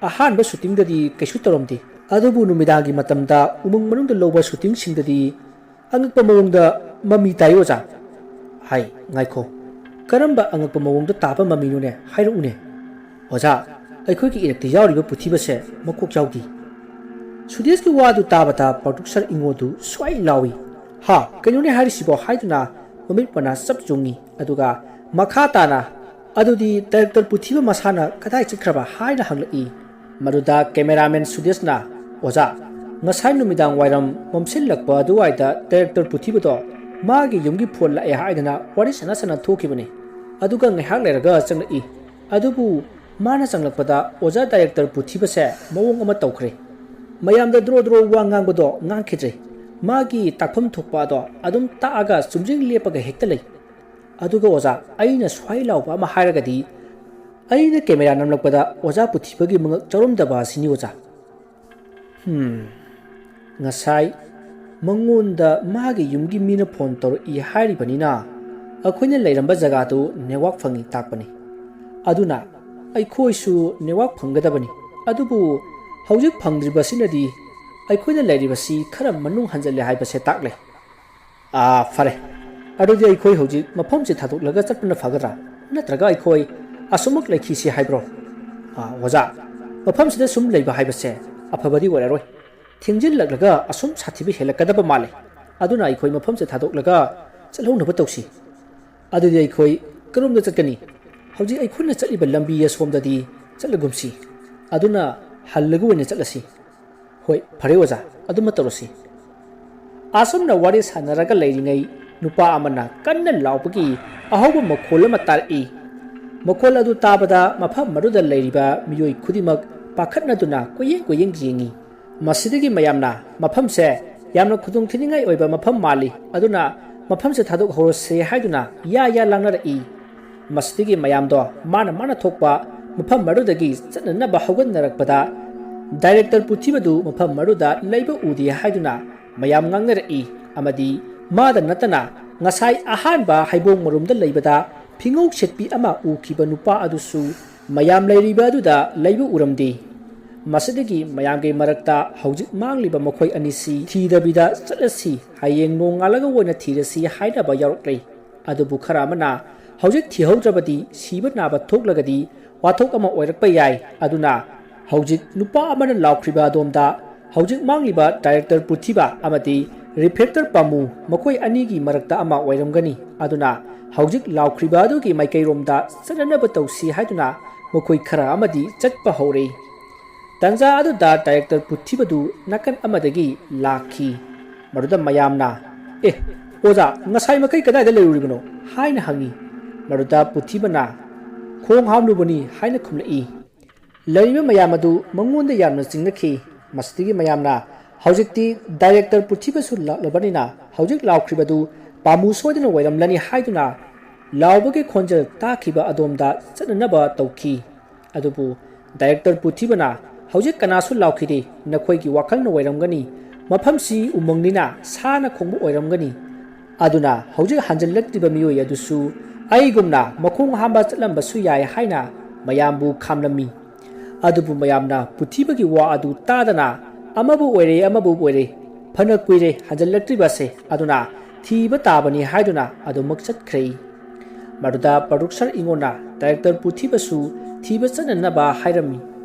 ꯑꯍꯥꯟꯕ shootingꯗꯗꯤ ꯀꯩꯁꯨ ꯇꯧꯔꯝꯗꯦ, ꯑꯗꯨꯕꯨ ꯅꯨꯃꯤꯗꯥꯡꯒꯤ ꯃꯇꯝꯗ ꯎꯃꯪ ꯃꯅꯨꯡꯗ ꯂꯧꯕ shootingꯁꯤꯡꯗꯗꯤ ꯑꯉꯛꯄ ꯃꯑꯣꯡꯗ ꯃꯃꯤ ꯇꯥꯏ ꯑꯣꯖꯥ꯫" "ꯍꯥꯏ, ꯉꯥꯏꯈꯣ, ꯀꯔꯝꯕ ꯑꯉꯛꯄ ꯃꯑꯣꯡꯗ ꯇꯥꯕ ꯃꯃꯤꯅꯣꯅꯦ? ꯍꯥꯏꯔꯛꯎꯅꯦ꯫" "ꯑꯣꯖꯥ, ꯑꯩꯈꯣꯏꯒꯤ ꯏꯔꯛꯇ ꯌꯥꯎꯔꯤꯕ ꯄꯨꯊꯤꯕꯁꯦ ꯃꯀꯣꯛ ꯌꯥꯎꯗꯦ꯫" ꯁꯨꯗꯦꯁꯀꯤ ꯋꯥꯗꯨ ꯇꯥꯕꯗ producer ꯏꯉꯣꯗꯨ ꯁ꯭ꯋꯥꯏ ꯂꯥꯎꯏ꯫ "ꯍꯥ, ꯀꯩꯅꯣꯅꯦ ꯍꯥꯏꯔꯤꯁꯤꯕꯣ?" ꯍꯥꯏꯗꯨꯅ ꯃꯃꯤꯠ ꯃꯅꯥ ꯆꯞ ꯌꯨꯡꯉꯤ꯫ ꯑꯗꯨꯒ ꯃꯈꯥ ꯇꯥꯅ, "ꯑꯗꯨꯗꯤ director ꯄꯨꯊꯤꯕ ꯃꯁꯥꯅ ꯀꯗꯥꯏ ꯆꯠꯈ꯭ꯔꯕ?" ꯍꯥꯏꯅ ꯍꯪꯂꯛꯏ꯫ ꯃꯗꯨꯗ cameraman ꯁꯨꯗꯦꯁꯅ, "ꯑꯣꯖꯥ, ꯉꯁꯥꯏ ꯅꯨꯃꯤꯗꯥꯡ ꯋꯥꯏꯔꯝ ꯃꯝꯁꯤꯜꯂꯛꯄ ꯑꯗꯨꯋꯥꯏꯗ director ꯄꯨꯊꯤꯕꯗꯣ ꯃꯥꯒꯤ ꯌꯨꯝꯒꯤ phone ꯂꯥꯛꯑꯦ ꯍꯥꯏꯗꯅ ꯋꯥꯔꯤ ꯁꯥꯟꯅ ꯁꯥꯟꯅ ꯊꯣꯛꯈꯤꯕꯅꯤ꯫ ꯑꯗꯨꯒ ꯉꯥꯏꯍꯥꯛ ꯂꯩꯔꯒ ꯆꯪꯂꯛꯏ꯫ ꯑꯗꯨꯕꯨ ꯃꯥꯅ ꯆꯪꯂꯛꯄꯗ ꯑꯣꯖꯥ director ꯄꯨꯊꯤꯕꯁꯦ ꯃꯑꯣꯡ ꯑꯃ ꯇꯧꯈ꯭ꯔꯦ꯫ ꯃꯌꯥꯝꯗ ꯗ꯭ꯔꯣ ꯗ꯭ꯔꯣ ꯋꯥ ꯉꯥꯡꯕꯗꯣ ꯉꯥꯡꯈꯤꯗ꯭ꯔꯦ꯫ ꯃꯥꯒꯤ ꯇꯥꯛꯐꯝ ꯊꯣꯛꯄ ꯑꯗꯣ ꯑꯗꯨꯝ ꯇꯥꯛꯑꯒ ꯆꯨꯝꯗ꯭ꯔꯤꯡ ꯂꯦꯞꯄꯒ ꯍꯦꯛꯇ ꯂꯩ꯫ ꯑꯗꯨꯒ ꯑꯣꯖꯥ, ꯑꯩꯅ ꯁ꯭ꯋꯥꯏ ꯂꯥꯎꯕ ꯑꯃ ꯍꯥꯏꯔꯒꯗꯤ, ꯑꯩꯅ camera ꯅꯝꯂꯛꯄꯗ ꯑꯣꯖꯥ ꯄꯨꯊꯤꯕꯒꯤ ꯃꯉꯛ ꯆꯥꯎꯔꯝꯗꯕ ꯑꯁꯤꯅꯤ ꯑꯣꯖꯥ꯫" "ꯍꯝ, ꯉꯁꯥꯏ ꯃꯉꯣꯟꯗ ꯃꯥꯒꯤ ꯌꯨꯝꯒꯤ ꯃꯤꯅ phone ꯇꯧꯔꯛꯏ ꯍꯥꯏꯔꯤꯕꯅꯤꯅ, ꯑꯩꯈꯣꯏꯅ ꯂꯩꯔꯝꯕ ꯖꯒꯥꯗꯨ network ꯐꯪꯏ ꯇꯥꯛꯄꯅꯤ꯫ ꯑꯗꯨꯅ ꯑꯩꯈꯣꯏꯁꯨ network ꯐꯪꯒꯗꯕꯅꯤ꯫ ꯑꯗꯨꯕꯨ ꯍꯧꯖꯤꯛ ꯐꯪꯗ꯭ꯔꯤꯕꯁꯤꯅꯗꯤ ꯑꯩꯈꯣꯏꯅ ꯂꯩꯔꯤꯕꯁꯤ ꯈꯔ ꯃꯅꯨꯡ ꯍꯟꯖꯤꯜꯂꯦ ꯍꯥꯏꯕꯁꯦ ꯇꯥꯛꯂꯦ꯫" "ꯑꯥ, ꯐꯔꯦ, "ꯑꯗꯨꯗꯤ ꯑꯩꯈꯣꯏ ꯍꯧꯖꯤꯛ ꯃꯐꯝꯁꯦ ꯊꯥꯗꯣꯛꯂꯒ ꯆꯠꯄꯅ ꯐꯒꯗ꯭ꯔꯥ? ꯅꯠꯇ꯭ꯔꯒ ꯑꯩꯈꯣꯏ ꯑꯁꯨꯃꯛ ꯂꯩꯈꯤꯁꯤ ꯍꯥꯏꯕ꯭ꯔꯣ?" "ꯑꯥ, ꯑꯣꯖꯥ, ꯃꯐꯝꯁꯤꯗ ꯁꯨꯝ ꯂꯩꯕ ꯍꯥꯏꯕꯁꯦ ꯑꯐꯕꯗꯤ ꯑꯣꯏꯔꯔꯣꯏ꯫ ꯊꯦꯡꯖꯤꯜꯂꯛꯂꯒ ꯑꯁꯨꯝ ꯁꯥꯊꯤꯕ ꯍꯦꯜꯂꯛꯀꯗꯕ ꯃꯥꯜꯂꯦ꯫ ꯑꯗꯨꯅ ꯑꯩꯈꯣꯏ ꯃꯐꯝꯁꯦ ꯊꯥꯗꯣꯛꯂꯒ ꯆꯠꯍꯧꯅꯕ ꯇꯧꯁꯤ꯫" "ꯑꯗꯨꯗꯤ ꯑꯩꯈꯣꯏ ꯀꯔꯣꯝꯗ ꯆꯠꯀꯅꯤ?" "ꯍꯧꯖꯤꯛ ꯑꯩꯈꯣꯏꯅ ꯆꯠꯂꯤꯕ ꯂꯝꯕꯤ ꯑꯁꯣꯝꯗꯗꯤ ꯆꯠꯂꯒꯨꯝꯁꯤ꯫ ꯑꯗꯨꯅ ꯍꯜꯂꯒ ꯑꯣꯏꯅ ꯆꯠꯂꯁꯤ꯫" "ꯍꯣꯏ, ꯐꯔꯦ ꯑꯣꯖꯥ, ꯑꯗꯨꯃ ꯇꯧꯔꯁꯤ꯫" ꯑꯁꯨꯝꯅ ꯋꯥꯔꯤ ꯁꯥꯟꯅꯔꯒ ꯂꯩꯔꯤꯉꯩ ꯅꯨꯄꯥ ꯑꯃꯅ ꯀꯟꯅ ꯂꯥꯎꯕꯒꯤ ꯑꯍꯧꯕ ꯃꯈꯣꯜ ꯑꯃ ꯇꯥꯔꯛꯏ꯫ ꯃꯈꯣꯜ ꯑꯗꯨ ꯇꯥꯕꯗ ꯃꯐꯝ ꯑꯗꯨꯗ ꯂꯩꯔꯤꯕ ꯃꯤꯑꯣꯏ ꯈꯨꯗꯤꯡꯃꯛ ꯄꯥꯈꯠꯅꯗꯨꯅ ꯀꯣꯏꯌꯦꯡ ꯀꯣꯏꯌꯦꯡ ꯌꯦꯡꯉꯤ꯫ ꯃꯁꯤꯗꯒꯤ ꯃꯌꯥꯝꯅ ꯃꯐꯝꯁꯦ ꯌꯥꯝꯅ ꯈꯨꯗꯣꯡꯊꯤꯅꯤꯡꯉꯥꯏ ꯑꯣꯏꯕ ꯃꯐꯝ ꯃꯥꯜꯂꯤ, ꯑꯗꯨꯅ ꯃꯐꯝꯁꯦ ꯊꯥꯗꯣꯛꯍꯧꯔꯁꯦ ꯍꯥꯏꯗꯨꯅ ꯌꯥ ꯌꯥ ꯂꯥꯡꯅꯔꯛꯏ꯫ ꯃꯁꯤꯗꯒꯤ ꯃꯌꯥꯝꯗꯣ ꯃꯥꯅ ꯃꯥꯅ ꯊꯣꯛꯄ ꯃꯐꯝ ꯑꯗꯨꯗꯒꯤ ꯆꯠꯅꯅꯕ ꯍꯧꯒꯠꯅꯔꯛꯄꯗ, ꯗꯥꯏꯔꯦꯛꯇꯔ ꯄꯨꯊꯤꯕꯗꯨ ꯃꯐꯝ ꯑꯗꯨꯗ ꯂꯩꯕ ꯎꯗꯦ ꯍꯥꯏꯗꯨꯅ ꯃꯌꯥꯝ ꯉꯥꯡꯅꯔꯛꯏ꯫ ꯑꯃꯗꯤ ꯃꯥꯗ ꯅꯠꯇꯅ ꯉꯁꯥꯏ ꯑꯍꯥꯟꯕ ꯍꯩꯕꯣꯡ ꯃꯔꯨꯝꯗ ꯂꯩꯕꯗ ꯐꯤꯉꯧ ꯁꯦꯠꯄꯤ ꯑꯃ ꯎꯈꯤꯕ ꯅꯨꯄꯥ ꯑꯗꯨꯁꯨ ꯃꯌꯥꯝ ꯂꯩꯔꯤꯕ ꯑꯗꯨꯗ ꯂꯩꯕ ꯎꯔꯝꯗꯦ꯫ ꯃꯁꯤꯗꯒꯤ ꯃꯌꯥꯝꯒꯤ ꯃꯔꯛꯇ ꯍꯧꯖꯤꯛ ꯃꯥꯡꯂꯤꯕ ꯃꯈꯣꯏ ꯑꯅꯤꯁꯤ ꯊꯤꯗꯕꯤꯗ ꯆꯠꯂꯁꯤ, ꯍꯌꯦꯡ ꯅꯣꯡꯉꯥꯜꯂꯒ ꯑꯣꯏꯅ ꯊꯤꯔꯁꯤ ꯍꯥꯏꯅꯕ ꯌꯥꯎꯔꯛꯂꯦ꯫ ꯑꯗꯨꯕꯨ ꯈꯔ ꯑꯃꯅ ꯍꯧꯖꯤꯛ ꯊꯤꯍꯧꯗ꯭ꯔꯕꯗꯤ ꯁꯤꯕ ꯅꯥꯕ ꯊꯣꯛꯂꯒꯗꯤ ꯋꯥꯊꯣꯛ ꯑꯃ ꯑꯣꯏꯔꯛꯄ ꯌꯥꯏ꯫ ꯑꯗꯨꯅ ꯍꯧꯖꯤꯛ ꯅꯨꯄꯥ ꯑꯃꯅ ꯂꯥꯎꯈ꯭ꯔꯤꯕ ꯑꯗꯣꯝꯗ ꯍꯧꯖꯤꯛ ꯃꯥꯡꯂꯤꯕ ꯗꯥꯏꯔꯦꯛꯇꯔ ꯄꯨꯊꯤꯕ ꯑꯃꯗꯤ ꯔꯤꯐꯦꯛꯇꯔ ꯄꯥꯃꯨ, ꯃꯈꯣꯏ ꯑꯅꯤꯒꯤ ꯃꯔꯛꯇ ꯑꯃ ꯑꯣꯏꯔꯝꯒꯅꯤ꯫ ꯑꯗꯨꯅ ꯍꯧꯖꯤꯛ ꯂꯥꯎꯈ꯭ꯔꯤꯕ ꯑꯗꯨꯒꯤ ꯃꯥꯏꯀꯩꯔꯣꯝꯗ ꯆꯠꯅꯅꯕ ꯇꯧꯁꯤ ꯍꯥꯏꯗꯨꯅ ꯃꯈꯣꯏ ꯈꯔ ꯑꯃꯗꯤ ꯆꯠꯄ ꯍꯧꯔꯦ꯫ ꯇꯟꯖꯥ ꯑꯗꯨꯗ ꯗꯥꯏꯔꯦꯛꯇꯔ ꯄꯨꯊꯤꯕꯗꯨ ꯅꯥꯀꯟ ꯑꯃꯗꯒꯤ ꯂꯥꯛꯈꯤ꯫ ꯃꯗꯨꯗ ꯃꯌꯥꯝꯅ, "ꯑꯦ, ꯑꯣꯖꯥ, ꯉꯁꯥꯏ ꯃꯈꯩ ꯀꯗꯥꯏꯗ ꯂꯩꯔꯨꯔꯤꯕꯅꯣ?" ꯍꯥꯏꯅ ꯍꯪꯉꯤ꯫ ꯃꯗꯨꯗ ꯄꯨꯊꯤꯕꯅ, "ꯈꯣꯡ ꯍꯥꯝꯂꯨꯕꯅꯤ" ꯍꯥꯏꯅ ꯈꯨꯝꯂꯛꯏ꯫ ꯂꯩꯔꯤꯕ ꯃꯌꯥꯝ ꯑꯗꯨ ꯃꯉꯣꯟꯗ ꯌꯥꯝꯅ ꯆꯤꯡꯅꯈꯤ꯫ ꯃꯁꯤꯗꯒꯤ ꯃꯌꯥꯝꯅ, "ꯍꯧꯖꯤꯛꯇꯤ ꯗꯥꯏꯔꯦꯛꯇꯔ ꯄꯨꯊꯤꯕꯁꯨ ꯂꯥꯛꯂꯕꯅꯤꯅ ꯍꯧꯖꯤꯛ ꯂꯥꯎꯈ꯭ꯔꯤꯕꯗꯨ ꯄꯥꯃꯨ ꯁꯣꯏꯗꯅ ꯑꯣꯏꯔꯝꯂꯅꯤ" ꯍꯥꯏꯗꯨꯅ ꯂꯥꯎꯕꯒꯤ ꯈꯣꯟꯖꯦꯜ ꯇꯥꯈꯤꯕ ꯑꯗꯣꯝꯗ ꯆꯠꯅꯅꯕ ꯇꯧꯈꯤ꯫ ꯑꯗꯨꯕꯨ ꯗꯥꯏꯔꯦꯛꯇꯔ ꯄꯨꯊꯤꯕꯅ, "ꯍꯧꯖꯤꯛ ꯀꯅꯥꯁꯨ ꯂꯥꯎꯈꯤꯗꯦ, ꯅꯈꯣꯏꯒꯤ ꯋꯥꯈꯜꯅ ꯑꯣꯏꯔꯝꯒꯅꯤ, ꯃꯐꯝꯁꯤ ꯎꯃꯪꯅꯤꯅ ꯁꯥꯅ ꯈꯣꯡꯕ ꯑꯣꯏꯔꯝꯒꯅꯤ꯫ ꯑꯗꯨꯅ ꯍꯧꯖꯤꯛ ꯍꯟꯖꯤꯜꯂꯛꯂꯤꯕ ꯃꯤꯑꯣꯏ ꯑꯗꯨꯁꯨ ꯑꯩꯒꯨꯝꯅ ꯃꯈꯣꯡ ꯍꯥꯝꯕ ꯆꯠꯂꯝꯕꯁꯨ ꯌꯥꯏ" ꯍꯥꯏꯅ ꯃꯌꯥꯝꯕꯨ ꯈꯥꯝꯂꯝꯃꯤ꯫ ꯑꯗꯨꯕꯨ ꯃꯌꯥꯝꯅ ꯄꯨꯊꯤꯕꯒꯤ ꯋꯥ ꯑꯗꯨ ꯇꯥꯗꯅ, "ꯑꯃꯕꯨ ꯑꯣꯏꯔꯦ, ꯑꯃꯕꯨ ꯑꯣꯏꯔꯦ, ꯐꯅ ꯀꯨꯏꯔꯦ ꯍꯟꯖꯤꯜꯂꯛꯇ꯭ꯔꯤꯕꯁꯦ, ꯑꯗꯨꯅ ꯊꯤꯕ ꯇꯥꯕꯅꯤ ꯍꯥꯏꯗꯨꯅ ꯑꯗꯨꯃꯛ ꯆꯠꯈ꯭ꯔꯦ꯫ ꯃꯗꯨꯗ ꯄ꯭ꯔꯣꯗ꯭ꯌꯨꯁꯔ ꯏꯉꯣꯟꯅ ꯗꯥꯏꯔꯦꯛꯇꯔ ꯄꯨꯊꯤꯕꯁꯨ ꯊꯤꯕ ꯆꯠꯅꯅꯕ ꯍꯥꯏꯔꯝꯃꯤ꯫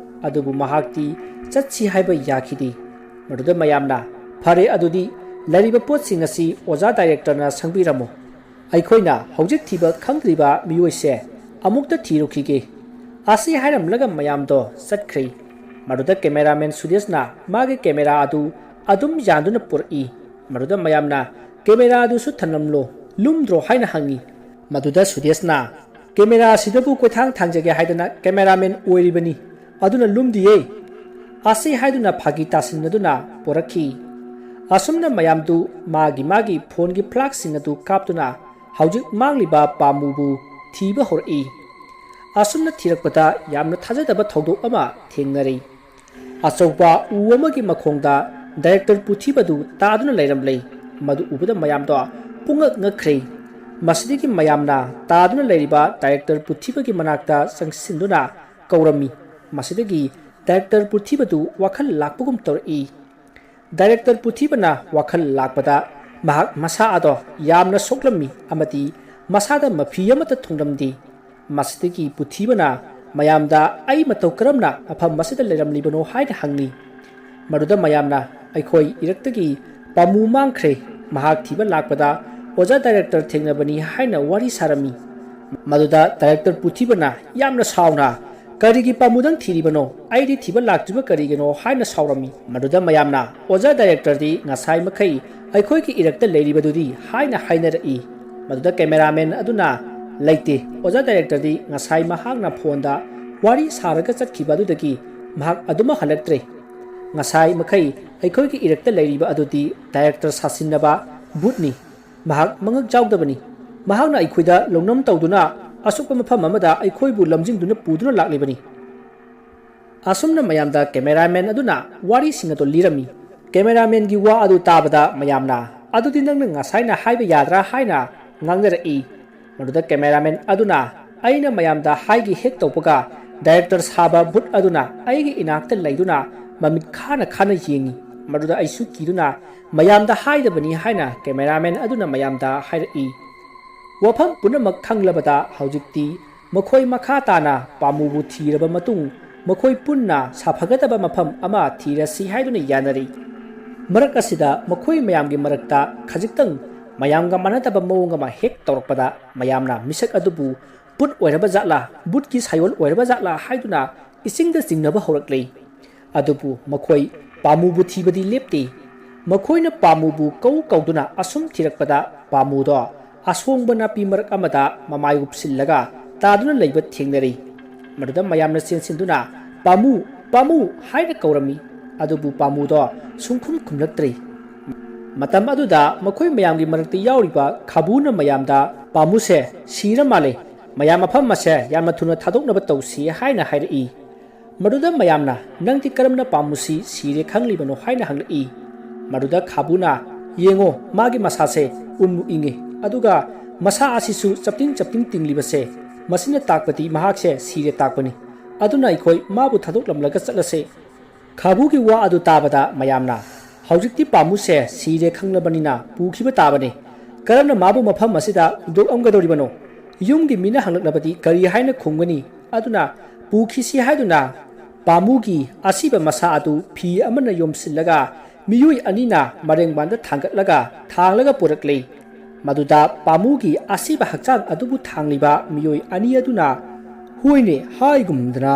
ꯑꯗꯨꯕꯨ ꯃꯍꯥꯛꯇꯤ ꯆꯠꯁꯤ ꯍꯥꯏꯕ ꯌꯥꯈꯤꯗꯦ꯫ ꯃꯗꯨꯗ ꯃꯌꯥꯝꯅ, "ꯐꯔꯦ, ꯑꯗꯨꯗꯤ ꯂꯩꯔꯤꯕ ꯄꯣꯠꯁꯤꯡ ꯑꯁꯤ ꯑꯣꯖꯥ ꯗꯥꯏꯔꯦꯛꯇꯔꯅ ꯁꯪꯕꯤꯔꯝꯃꯨ꯫ ꯑꯩꯈꯣꯏꯅ ꯍꯧꯖꯤꯛ ꯊꯤꯕ ꯈꯪꯗ꯭ꯔꯤꯕ ꯃꯤꯑꯣꯏꯁꯦ ꯑꯃꯨꯛꯇ ꯊꯤꯔꯨꯈꯤꯒꯦ"꯫ ꯑꯁꯤ ꯍꯥꯏꯔꯝꯂꯒ ꯃꯌꯥꯝꯗꯣ ꯆꯠꯈ꯭ꯔꯦ꯫ ꯃꯗꯨꯗ ꯀꯦꯃꯦꯔꯥꯃꯦꯟ ꯁꯨꯔꯦꯁꯅ ꯃꯥꯒꯤ ꯀꯦꯃꯦꯔꯥ ꯑꯗꯨ ꯑꯗꯨꯝ ꯌꯥꯟꯗꯨꯅ ꯄꯨꯔꯛꯏ꯫ ꯃꯗꯨꯗ ꯃꯌꯥꯝꯅ "ꯀꯦꯃꯦꯔꯥ ꯑꯗꯨꯁꯨ ꯊꯅꯝꯂꯣ, ꯂꯨꯝꯗ꯭ꯔꯣ?" ꯍꯥꯏꯅ ꯍꯪꯉꯤ꯫ ꯃꯗꯨꯗ ꯁꯨꯔꯦꯁꯅ, "ꯀꯦꯃꯦꯔꯥ ꯑꯁꯤꯗꯕꯨ ꯀꯣꯏꯊꯥꯡ ꯊꯥꯡꯖꯒꯦ ꯍꯥꯏꯗꯅ ꯀꯦꯃꯦꯔꯥꯃꯦꯟ ꯑꯣꯏꯔꯤꯕꯅꯤ, ꯑꯗꯨꯅ ꯂꯨꯝꯗꯤꯌꯦ"꯫ ꯑꯁꯤ ꯍꯥꯏꯗꯨꯅ ꯐꯥꯒꯤ ꯇꯥꯁꯤꯟꯅꯗꯨꯅ ꯄꯣꯔꯛꯈꯤ꯫ ꯑꯁꯨꯝꯅ ꯃꯌꯥꯝꯗꯨ ꯃꯥꯒꯤ ꯃꯥꯒꯤ ꯐꯣꯟꯒꯤ ꯐ꯭ꯂꯥꯁꯁꯤꯡ ꯑꯗꯨ ꯀꯥꯞꯇꯨꯅ ꯍꯧꯖꯤꯛ ꯃꯥꯡꯂꯤꯕ ꯄꯥꯝꯃꯨꯕꯨ ꯊꯤꯕ ꯍꯧꯔꯛꯏ꯫ ꯑꯁꯨꯝꯅ ꯊꯤꯔꯛꯄꯗ ꯌꯥꯝꯅ ꯊꯥꯖꯗꯕ ꯊꯧꯗꯣꯛ ꯑꯃ ꯊꯦꯡꯅꯔꯦ꯫ ꯑꯆꯧꯕ ꯎ ꯑꯃꯒꯤ ꯃꯈꯣꯡꯗ ꯗꯥꯏꯔꯦꯛꯇꯔ ꯄꯨꯊꯤꯕꯗꯨ ꯇꯥꯗꯨꯅ ꯂꯩꯔꯝꯂꯦ꯫ ꯃꯗꯨ ꯎꯕꯗ ꯃꯌꯥꯝꯗꯣ ꯄꯨꯡꯉꯛ ꯉꯛꯈ꯭ꯔꯦ꯫ ꯃꯁꯤꯗꯒꯤ ꯃꯌꯥꯝꯅ ꯇꯥꯗꯨꯅ ꯂꯩꯔꯤꯕ ꯗꯥꯏꯔꯦꯛꯇꯔ ꯄꯨꯊꯤꯕꯒꯤ ꯃꯅꯥꯛꯇ ꯆꯪꯁꯤꯟꯗꯨꯅ ꯀꯧꯔꯝꯃꯤ꯫ ꯃꯁꯤꯗꯒꯤ ꯗꯥꯏꯔꯦꯛꯇꯔ ꯄꯨꯊꯤꯕꯗꯨ ꯋꯥꯈꯜ ꯂꯥꯛꯄꯒꯨꯝ ꯇꯧꯔꯛꯏ꯫ ꯗꯥꯏꯔꯦꯛꯇꯔ ꯄꯨꯊꯤꯕꯅ ꯋꯥꯈꯜ ꯂꯥꯛꯄꯗ ꯃꯍꯥꯛ ꯃꯁꯥ ꯑꯗꯣ ꯌꯥꯝꯅ ꯁꯣꯛꯂꯝꯃꯤ ꯑꯃꯗꯤ ꯃꯁꯥꯗ ꯃꯐꯤ ꯑꯃꯠꯇ ꯊꯨꯡꯂꯝꯗꯦ꯫ ꯃꯁꯤꯗꯒꯤ ꯄꯨꯊꯤꯕꯅ ꯃꯌꯥꯝꯗ "ꯑꯩ ꯃꯇꯧ ꯀꯔꯝꯅ ꯃꯐꯝ ꯑꯁꯤꯗ ꯂꯩꯔꯝꯂꯤꯕꯅꯣ?" ꯍꯥꯏꯅ ꯍꯪꯂꯤ꯫ ꯃꯗꯨꯗ ꯃꯌꯥꯝꯅ, "ꯑꯩꯈꯣꯏ ꯏꯔꯛꯇꯒꯤ ꯄꯥꯃꯨ ꯃꯥꯡꯈ꯭ꯔꯦ꯫ ꯃꯍꯥꯛ ꯊꯤꯕ ꯂꯥꯛꯄꯗ ꯑꯣꯖꯥ ꯗꯥꯏꯔꯦꯛꯇꯔ ꯊꯦꯡꯅꯕꯅꯤ" ꯍꯥꯏꯅ ꯋꯥꯔꯤ ꯁꯥꯔꯝꯃꯤ꯫ ꯃꯗꯨꯗ ꯗꯥꯏꯔꯦꯛꯇꯔ ꯄꯨꯊꯤꯕꯅ ꯌꯥꯝꯅ ꯁꯥꯎꯅ, "ꯀꯔꯤꯒꯤ ꯄꯥꯃꯨꯗꯪ ꯊꯤꯔꯤꯕꯅꯣ? ꯑꯩꯗꯤ ꯊꯤꯕ ꯂꯥꯛꯇ꯭ꯔꯤꯕ ꯀꯔꯤꯒꯤꯅꯣ?" ꯍꯥꯏꯅ ꯁꯥꯎꯔꯝꯃꯤ꯫ ꯃꯗꯨꯗ ꯃꯌꯥꯝꯅ, "ꯑꯣꯖꯥ ꯗꯥꯏꯔꯦꯛꯇꯔꯗꯤ ꯉꯁꯥꯏ ꯃꯈꯩ ꯑꯩꯈꯣꯏꯒꯤ ꯏꯔꯛꯇ ꯂꯩꯔꯤꯕꯗꯨꯗꯤ?" ꯍꯥꯏꯅ ꯍꯥꯏꯅꯔꯛꯏ꯫ ꯃꯗꯨꯗ ꯀꯦꯃꯦꯔꯥꯃꯦꯟ ꯑꯗꯨꯅ, "ꯂꯩꯇꯦ, ꯑꯣꯖꯥ ꯗꯥꯏꯔꯦꯛꯇꯔꯗꯤ ꯉꯁꯥꯏ ꯃꯍꯥꯛꯅ ꯐꯣꯟꯗ ꯋꯥꯔꯤ ꯁꯥꯔꯒ ꯆꯠꯈꯤꯕ ꯑꯗꯨꯗꯒꯤ ꯃꯍꯥꯛ ꯑꯗꯨꯃꯛ ꯍꯜꯂꯛꯇ꯭ꯔꯦ꯫ ꯉꯁꯥꯏ ꯃꯈꯩ ꯑꯩꯈꯣꯏꯒꯤ ꯏꯔꯛꯇ ꯂꯩꯔꯤꯕ ꯑꯗꯨꯗꯤ ꯗꯥꯏꯔꯦꯛꯇꯔ ꯁꯥꯁꯤꯟꯅꯕ ꯚꯨꯠꯅꯤ꯫ ꯃꯍꯥꯛ ꯃꯉꯛ ꯆꯥꯎꯗꯕꯅꯤ꯫ ꯃꯍꯥꯛꯅ ꯑꯩꯈꯣꯏꯗ ꯂꯧꯅꯝ ꯇꯧꯗꯨꯅ ꯑꯁꯨꯛꯄ ꯃꯐꯝ ꯑꯃꯗ ꯑꯩꯈꯣꯏꯕꯨ ꯂꯝꯖꯤꯡꯗꯨꯅ ꯄꯨꯗꯨꯅ ꯂꯥꯛꯂꯤꯕꯅꯤ"꯫ ꯑꯁꯨꯝꯅ ꯃꯌꯥꯝꯗ ꯀꯦꯃꯦꯔꯥꯃꯦꯟ ꯑꯗꯨꯅ ꯋꯥꯔꯤꯁꯤꯡ ꯑꯗꯨ ꯂꯤꯔꯝꯃꯤ꯫ ꯀꯦꯃꯦꯔꯥꯃꯦꯟꯒꯤ ꯋꯥ ꯑꯗꯨ ꯇꯥꯕꯗ ꯃꯌꯥꯝꯅ, "ꯑꯗꯨꯗꯤ ꯅꯪꯅ ꯉꯁꯥꯏꯅ ꯍꯥꯏꯕ ꯌꯥꯗ꯭ꯔꯥ?" ꯍꯥꯏꯅ ꯉꯥꯡꯅꯔꯛꯏ꯫ ꯃꯗꯨꯗ ꯀꯦꯃꯦꯔꯥꯃꯦꯟ ꯑꯗꯨꯅ, "ꯑꯩꯅ ꯃꯌꯥꯝꯗ ꯍꯥꯏꯒꯦ ꯍꯦꯛ ꯇꯧꯕꯒ ꯗꯥꯏꯔꯦꯛꯇꯔ ꯁꯥꯕ ꯚꯨꯠ ꯑꯗꯨꯅ ꯑꯩꯒꯤ ꯏꯅꯥꯛꯇ ꯂꯩꯗꯨꯅ ꯃꯃꯤꯠ ꯈꯥꯅ ꯈꯥꯅ ꯌꯦꯡꯉꯤ꯫ ꯃꯗꯨꯗ ꯑꯩꯁꯨ ꯀꯤꯗꯨꯅ ꯃꯌꯥꯝꯗ ꯍꯥꯏꯗꯕꯅꯤ ꯍꯥꯏꯅ cameraman ꯑꯗꯨꯅ ꯃꯌꯥꯝꯗ ꯍꯥꯏꯔꯛꯏ꯫ ꯋꯥꯐꯝ ꯄꯨꯝꯅꯃꯛ ꯈꯪꯂꯕꯗ ꯍꯧꯖꯤꯛꯇꯤ ꯃꯈꯣꯏ ꯃꯈꯥ ꯇꯥꯅ ꯄꯥꯃꯨꯕꯨ ꯊꯤꯔꯕ ꯃꯇꯨꯡ ꯃꯈꯣꯏ ꯄꯨꯟꯅ ꯁꯥꯐꯒꯗꯕ ꯃꯐꯝ ꯑꯃ ꯊꯤꯔꯁꯤ ꯍꯥꯏꯗꯨꯅ ꯌꯥꯅꯔꯤ꯫ ꯃꯔꯛ ꯑꯁꯤꯗ ꯃꯈꯣꯏ ꯃꯌꯥꯝꯒꯤ ꯃꯔꯛꯇ ꯈꯖꯤꯛꯇꯪ ꯃꯌꯥꯝꯒ ꯃꯥꯟꯅꯗꯕ ꯃꯑꯣꯡ ꯑꯃ ꯍꯦꯛ ꯇꯧꯔꯛꯄꯗ ꯃꯌꯥꯝꯅ ꯃꯤꯁꯛ ꯑꯗꯨꯕꯨ ꯚꯨꯠ ꯑꯣꯏꯔꯕ ꯖꯥꯠꯂꯥ, ꯚꯨꯠꯀꯤ ꯁꯥꯌꯣꯜ ꯑꯣꯏꯔꯕ ꯖꯥꯠꯂꯥ ꯍꯥꯏꯗꯨꯅ ꯏꯁꯤꯡꯗ ꯆꯤꯡꯅꯕ ꯍꯧꯔꯛꯂꯤ꯫ ꯑꯗꯨꯕꯨ ꯃꯈꯣꯏ ꯄꯥꯃꯨꯕꯨ ꯊꯤꯕꯗꯤ ꯂꯦꯞꯇꯦ꯫ ꯃꯈꯣꯏꯅ ꯄꯥꯃꯨꯕꯨ ꯀꯧ ꯀꯧꯗꯨꯅ ꯑꯁꯨꯝ ꯊꯤꯔꯛꯄꯗ ꯄꯥꯃꯨꯗꯣ ꯑꯁꯣꯡꯕ ꯅꯥꯄꯤ ꯃꯔꯛ ꯑꯃꯗ ꯃꯃꯥꯏ ꯎꯞꯁꯤꯜꯂꯒ ꯇꯥꯗꯨꯅ ꯂꯩꯕ ꯊꯦꯡꯅꯔꯤ꯫ ꯃꯗꯨꯗ ꯃꯌꯥꯝꯅ ꯆꯦꯟꯁꯤꯟꯗꯨꯅ "ꯄꯥꯃꯨ, ꯄꯥꯃꯨ" ꯍꯥꯏꯅ ꯀꯧꯔꯝꯃꯤ꯫ ꯑꯗꯨꯕꯨ ꯄꯥꯃꯨꯗꯣ ꯁꯨꯡꯈꯨꯝ ꯈꯨꯝꯂꯛꯇ꯭ꯔꯤ꯫ ꯃꯇꯝ ꯑꯗꯨꯗ ꯃꯈꯣꯏ ꯃꯌꯥꯝꯒꯤ ꯃꯔꯛꯇ ꯌꯥꯎꯔꯤꯕ ꯈꯥꯕꯨꯅ ꯃꯌꯥꯝꯗ "ꯄꯥꯃꯨꯁꯦ ꯁꯤꯔ ꯃꯥꯜꯂꯦ, ꯃꯌꯥꯝ ꯃꯐꯝ ꯑꯁꯦ ꯌꯥꯝꯅ ꯊꯨꯅ ꯊꯥꯗꯣꯛꯅꯕ ꯇꯧꯁꯤ" ꯍꯥꯏꯅ ꯍꯥꯏꯔꯛꯏ꯫ ꯃꯗꯨꯗ ꯃꯌꯥꯝꯅ "ꯅꯪꯗꯤ ꯀꯔꯝꯅ ꯄꯥꯃꯨꯁꯤ ꯁꯤꯔꯦ ꯈꯪꯂꯤꯕꯅꯣ?" ꯍꯥꯏꯅ ꯍꯪꯂꯛꯏ꯫ ꯃꯗꯨꯗ ꯈꯥꯕꯨꯅ "ꯌꯦꯡꯉꯣ, ꯃꯥꯒꯤ ꯃꯁꯥꯁꯦ ꯎꯝꯃꯨ ꯏꯪꯉꯤ, ꯑꯗꯨꯒ ꯃꯁꯥ ꯑꯁꯤꯁꯨ ꯆꯞꯇꯤꯡ ꯆꯞꯇꯤꯡ ꯇꯤꯡꯂꯤꯕꯁꯦ, ꯃꯁꯤꯅ ꯇꯥꯛꯄꯗꯤ ꯃꯍꯥꯛꯁꯦ ꯁꯤꯔꯦ ꯇꯥꯛꯄꯅꯤ꯫ ꯑꯗꯨꯅ ꯑꯩꯈꯣꯏ ꯃꯥꯕꯨ ꯊꯥꯗꯣꯛꯂꯝꯂꯒ ꯆꯠꯂꯁꯦ꯫" ꯈꯥꯕꯨꯒꯤ ꯋꯥ ꯑꯗꯨ ꯇꯥꯕꯗ ꯃꯌꯥꯝꯅ "ꯍꯧꯖꯤꯛꯇꯤ ꯄꯥꯃꯨꯁꯦ ꯁꯤꯔꯦ ꯈꯪꯂꯕꯅꯤꯅ ꯄꯨꯈꯤꯕ ꯇꯥꯕꯅꯤ꯫ ꯀꯔꯝꯅ ꯃꯥꯕꯨ ꯃꯐꯝ ꯑꯁꯤꯗ ꯍꯨꯟꯗꯣꯛꯂꯝꯒꯗꯧꯔꯤꯕꯅꯣ? ꯌꯨꯝꯒꯤ ꯃꯤꯅ ꯍꯪꯂꯛꯂꯕꯗꯤ ꯀꯔꯤ ꯍꯥꯏꯅ ꯈꯨꯝꯒꯅꯤ? ꯑꯗꯨꯅ ꯄꯨꯈꯤꯁꯤ" ꯍꯥꯏꯗꯨꯅ ꯄꯥꯃꯨꯒꯤ ꯑꯁꯤꯕ ꯃꯁꯥ ꯑꯗꯨ ꯐꯤ ꯑꯃꯅ ꯌꯣꯝꯁꯤꯜꯂꯒ ꯃꯤꯑꯣꯏ ꯑꯅꯤꯅ ꯃꯔꯦꯡꯕꯥꯟꯗ ꯊꯥꯡꯒꯠꯂꯒ ꯊꯥꯡꯂꯒ ꯄꯨꯔꯛꯂꯦ꯫ ꯃꯗꯨꯗ ꯄꯥꯃꯨꯒꯤ ꯑꯁꯤꯕ ꯍꯛꯆꯥꯡ ꯑꯗꯨꯕꯨ ꯊꯥꯡꯂꯤꯕ ꯃꯤꯑꯣꯏ ꯑꯅꯤ ꯑꯗꯨꯅ "ꯍꯣꯏꯅꯦ, ꯍꯥꯏꯒꯨꯝꯗꯅ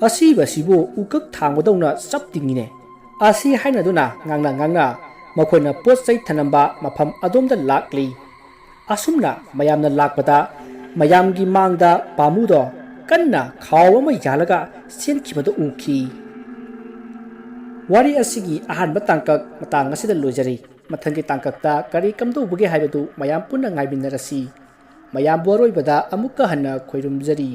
ꯑꯁꯤꯕꯁꯤꯕꯨ ꯎꯀꯛ ꯊꯥꯡꯕꯗꯧꯅ ꯆꯞ ꯇꯤꯡꯉꯤꯅꯦ" ꯑꯁꯤ ꯍꯥꯏꯅꯗꯨꯅ ꯉꯥꯡꯅ ꯉꯥꯡꯅ ꯃꯈꯣꯏꯅ ꯄꯣꯠ ꯆꯩ ꯊꯅꯝꯕ ꯃꯐꯝ ꯑꯗꯣꯝꯗ ꯂꯥꯛꯂꯤ꯫ ꯑꯁꯨꯝꯅ ꯃꯌꯥꯝꯅ ꯂꯥꯛꯄꯗ ꯃꯌꯥꯝꯒꯤ ꯃꯥꯡꯗ ꯄꯥꯃꯨꯗꯣ ꯀꯟꯅ ꯈꯥꯎ ꯑꯃ ꯌꯥꯜꯂꯒ ꯆꯦꯟꯈꯤꯕꯗꯨ ꯎꯈꯤ꯫ ꯋꯥꯔꯤ ꯑꯁꯤꯒꯤ ꯑꯍꯥꯟꯕ ꯇꯥꯡꯀꯛ ꯃꯇꯥꯡ ꯑꯁꯤꯗ ꯂꯣꯏꯖꯔꯤ꯫ ꯃꯊꯪꯒꯤ ꯇꯥꯡꯀꯛꯇ ꯀꯔꯤ ꯀꯝꯗꯧꯕꯒꯦ ꯍꯥꯏꯕꯗꯨ ꯃꯌꯥꯝ ꯄꯨꯟꯅ ꯉꯥꯏꯃꯤꯟꯅꯔꯁꯤ꯫ ꯃꯌꯥꯝꯕꯨ ꯑꯔꯣꯏꯕꯗ ꯑꯃꯨꯛꯀ ꯍꯟꯅ ꯈꯣꯏꯔꯨꯝꯖꯔꯤ꯫